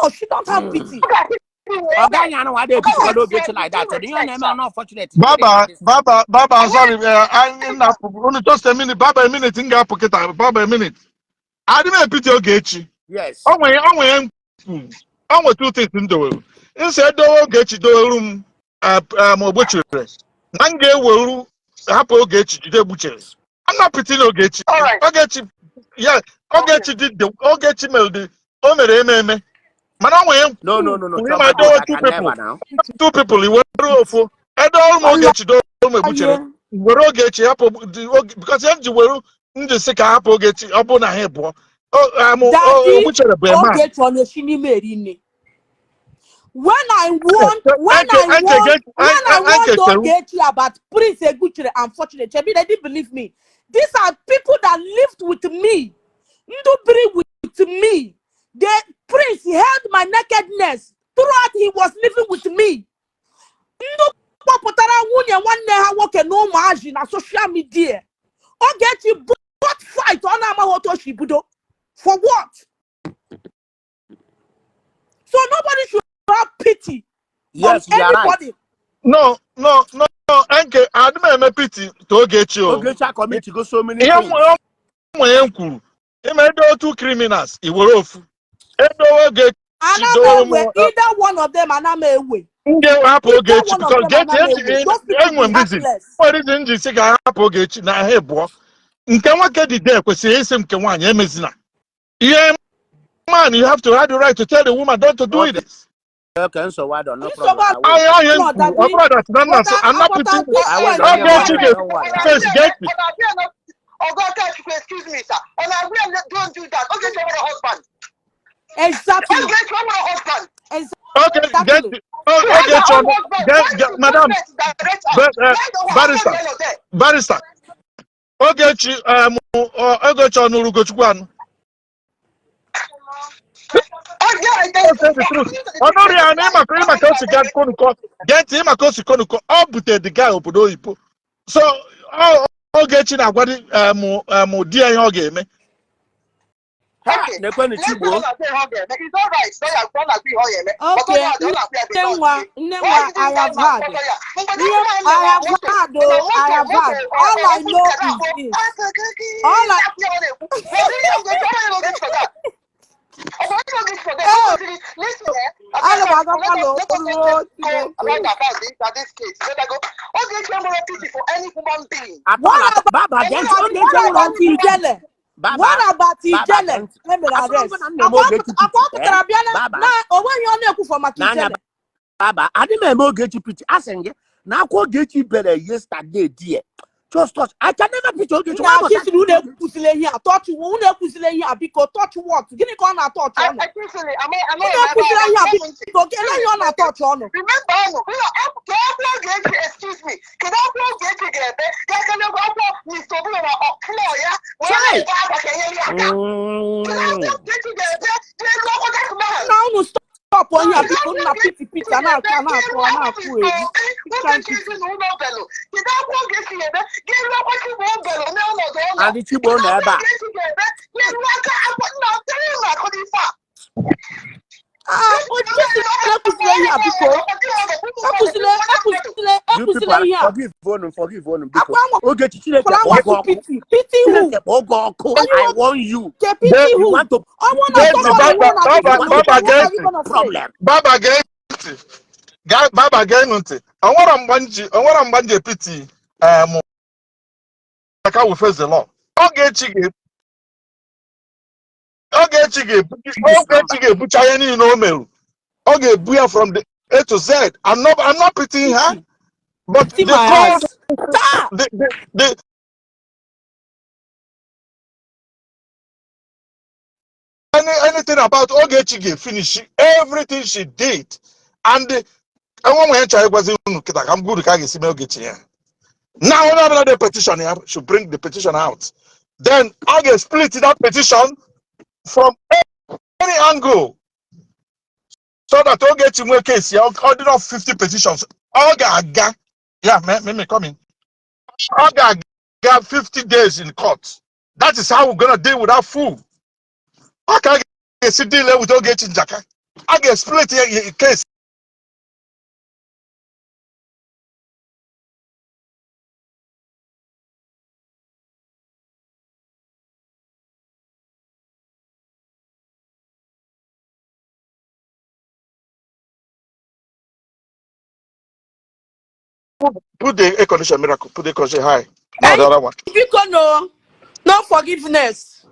Oh, she don't have pity. Ọ ga-asị were Ọga anyị anụ adịghị epitykwala Ogechi like that. Ihe ọ na-eme unfortunate. Baba, Baba, Baba, sorry, anyị na-apụ. Unu just a minute, Baba, a minute, m ga-apụ kịta, Baba, a minute. Adị m epity Ogechi. Yes. O nwere m kwuru. O nwere two things m dowere. Nsị edowe Ogechi doweru m Ogbuchere. Na m ga-eweru hapụ Ogechi jide Egbuchere. I'm not pitying Ogechi. All right. Ogechi, yeah, Ogechi did the Ogechi mere the o mere eme eme. Mana o nwere m No, no, no, no. kwuru Chioma, ịma edowe I two can people. never now. Two people iweru ofu. Edowe m Ogechi dowe m Egbuchere. Were Ogechi hapụ because ihe m ji were m ji sị ka hapụ Ogechi, ọ bụrụ na ha abụọ Daddy, Ogbuchere bụ a man. Ogechi ọ na-esi n'ime eri nne? When I warned, when Enke I Enke warned, get when I warned Enke Cheru. Ogechi about Prince Eguchere, unfortunately, Chebi, they didn't believe me. These are people that lived with me, Ndubiri with me. The Prince held my nakedness throughout he was living with me. Ndụ kpọpụtara nwunye nwanne ha nwoke na ụmụazị na social media. Ogechi bought fight ọ na-amaghị otu o si bido. For what? So nobody should have pity on Yes, you are right. anybody. No, Enke, adị m eme pity to Ogechi o. Ogechi commit go so many Ihe things. nwere m kwuru, ime edowe two criminals, i were ofu. Edowe Ogechi Ana m dowe m ewe either one of them, ana m ewe. M ga-ahapụ Either Ogechi one of because them, ana m Ogechi ewe. Those people enwe be m reason. heartless. Nwere reason m ji sị ka hapụ Ogechi na ha abụọ. Nke nwoke dị there kwesịrị ịsị nke nwaanyị emezina. Ihe man, you have to have the right to tell the woman not to do it. Okay, nsogbu adọ, no Nsogbu problem. I will. Ahịa ahịa No, m kwuru, ọ Daddy. bụrụ that na nna But sị, I'm not but putting at this I will point, don't Ogechi worry, don't worry. ga-face get it. Ọga Kachukwu, excuse me, sir. Ọ na-agwa ya, "Don't do that." Ogechi nwere husband. Exactly. Ogechi nwere husband. Okay, get Exactly. it. Ogechi, get, madam, barrister, barrister. Ogechi, Ogechi ọnụrụ Ugochukwu anụ. Tell the truth. Ọnụrụ ya na ịmaka o si gaa konukọ. Gee ntị, ịmaka o si konukọ. Ọ butere the guy obodo oyibo. So, Ogechi na-agwa di ya ihe ọ ga-eme. Ha, nekwenụ Chigbo. Okay, nne nwa, nne nwa, I have had. Ihe I have had, oh, I have had. All I know is this. All I Oh, ana m agakwa n'okporo Chineke. Atọ What na about Baba, gee ntị, what Ogechi nwere about pity. Ijele? Baba, What about Baba, Ijele? gee ntị. E mere Asọrọ arrest. m na m na-eme Akwa Ogechi akwa ọ pity, eh? pụtara bịa na Baba, na o nweghị ọ na-ekwufọ maka n'anya Ijele. Baba, adị m eme Ogechi pity. Asị m gị na akwa Ogechi bere yesterday die. Just touch. I can never pity Ogechi. Nna Why must I Akisiri, unu pity Ogechi? ekwuzila ihe a touch, unu ekwuzila ihe a, biko. Touch what? Gịnị ka ọ na-atọchị ọnụ? Unu ekwuzila ihe a, biko. Ele ihe ọ na-atọchị ọnụ? Remember, ọnụ ka akwụkwọ Ogechi, excuse me, kedu akwụkwọ Ogechi ga-ebe ga akele akwụkwọ Mr. Obula na floor ya wee Chai! na-ebe akwa ka enyere ya aka? Kedu akwụkwọ Ogechi ga-ebe jee lụọ akwụkwọ that man? Nna, unu stop onye a, biko. Nna, pity pity a na-akụ a na-akụ a na-akụ eri. Ogechi ezinụlọ belụ, kedu akwụkwọ Ogechi ga-ebe ga elu akwa Chigbo belụ n'ọnọdụ ọ nọ? Adị Chigbo nọ ebe a. Ogechi ga-ebe ga elu aka akwa nna tere na-akụ n'ife a. Ah, Jesi, ekwuzila ihe a, biko. Ekwuzila, ekwuzila, You people ekwuzila are ihe a. forgive unu, forgive unu, biko. Akwa nwa Ogechi, Chineke kwara kpọọ gị nwa ọkụ. Pity pity who? Chineke kpọọ gị ọkụ. Are you I warn you. okay? Pity Gee You who? want to Ọ bụrụ na gee ntị, somebody Baba, nwụrụ na Baba, pity Baba, what gee are you ntị. gonna say? Problem. Baba, gee ntị. Baba, gee ntị. Onwere mgbe m ji epity aka we face the law. Ogechi ga-ebu This Ogechi number. ga-ebucha ihe niile o merụ. Ọ ga-ebu ya from the A to Z. I'm not pitying her, Pity but pity the my cause ass. Taa! the anything about Ogechi ga-finish everything she did and enwe nwere nchọ ịgwazi unu kịta ka m gwuru ka a ga-esi mee Ogechi ya. Now, onye ọbụla dị petition ya should bring the petition out. Then a ga-split that petition from any angle so that Ogechi nwee case ya. Ọ dị not 50 petitions, ọ ga-aga ya. Me me come in, ọ ga-aga. gaa 50 days in court. That is how we're gonna deal with that fool. Ọ ka a ga-esi deal with Ogechi Njaka. A ga-split ya case. Put the air condition, Miracle. Put the air condition high. No, the other one. Biko, no, no forgiveness.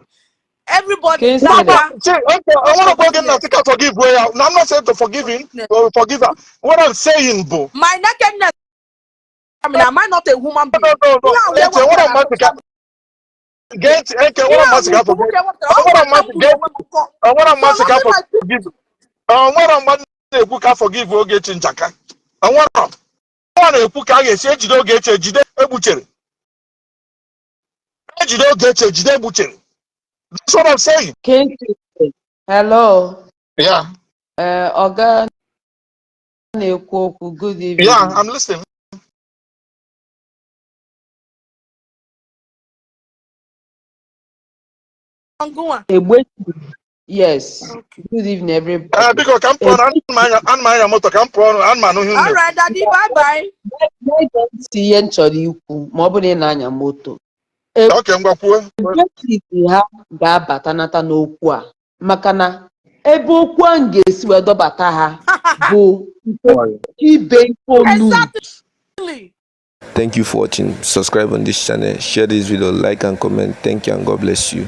Everybody, Kingsley. No, Baba, but see, okay, I want to go again now. Think I forgive where I, no, I'm not saying to forgive him or forgive her. What I'm saying, boo. My nakedness. I mean, am I not a human No, being? no, no, no. Ihe a wee Etse, what I'm wepụtara asking, get, okay, what I'm asking, forgive. What I'm asking, get, what I'm asking, forgive. What I'm na-ekwu ka forgive Ogechi Njaka. Nwere ọ na-ekwu ka a ga-esi ejide Ogechi, ejide egbuchere. Ejide Ogechi, ejide egbuchere. That's what I'm saying. Kingsley. Hello. Yeah. Oga na-ekwu okwu. Good evening. Yeah, I'm listening. Ngụnwa. Egbe. Yes. Okay. Good evening, everybody. Biko, ka m pụọ na ana m anya moto, ka m pụọ ana m anụ ihe unu All na-ekwu. right, Daddy, bye bye. Na-ege ntị ihe m chọrọ ikwu ma ọ bụrụ na ị na-anya moto. Okay, ngwa kwuo. Ebekiti ha ga-abatanata n'okwu a, maka na ebe okwu ahụ ga-esi wee dọbata ha bụ ibe olu. Exactly. Thank you for watching. Subscribe on this channel, share this video, like and comment. Thank you and God bless you.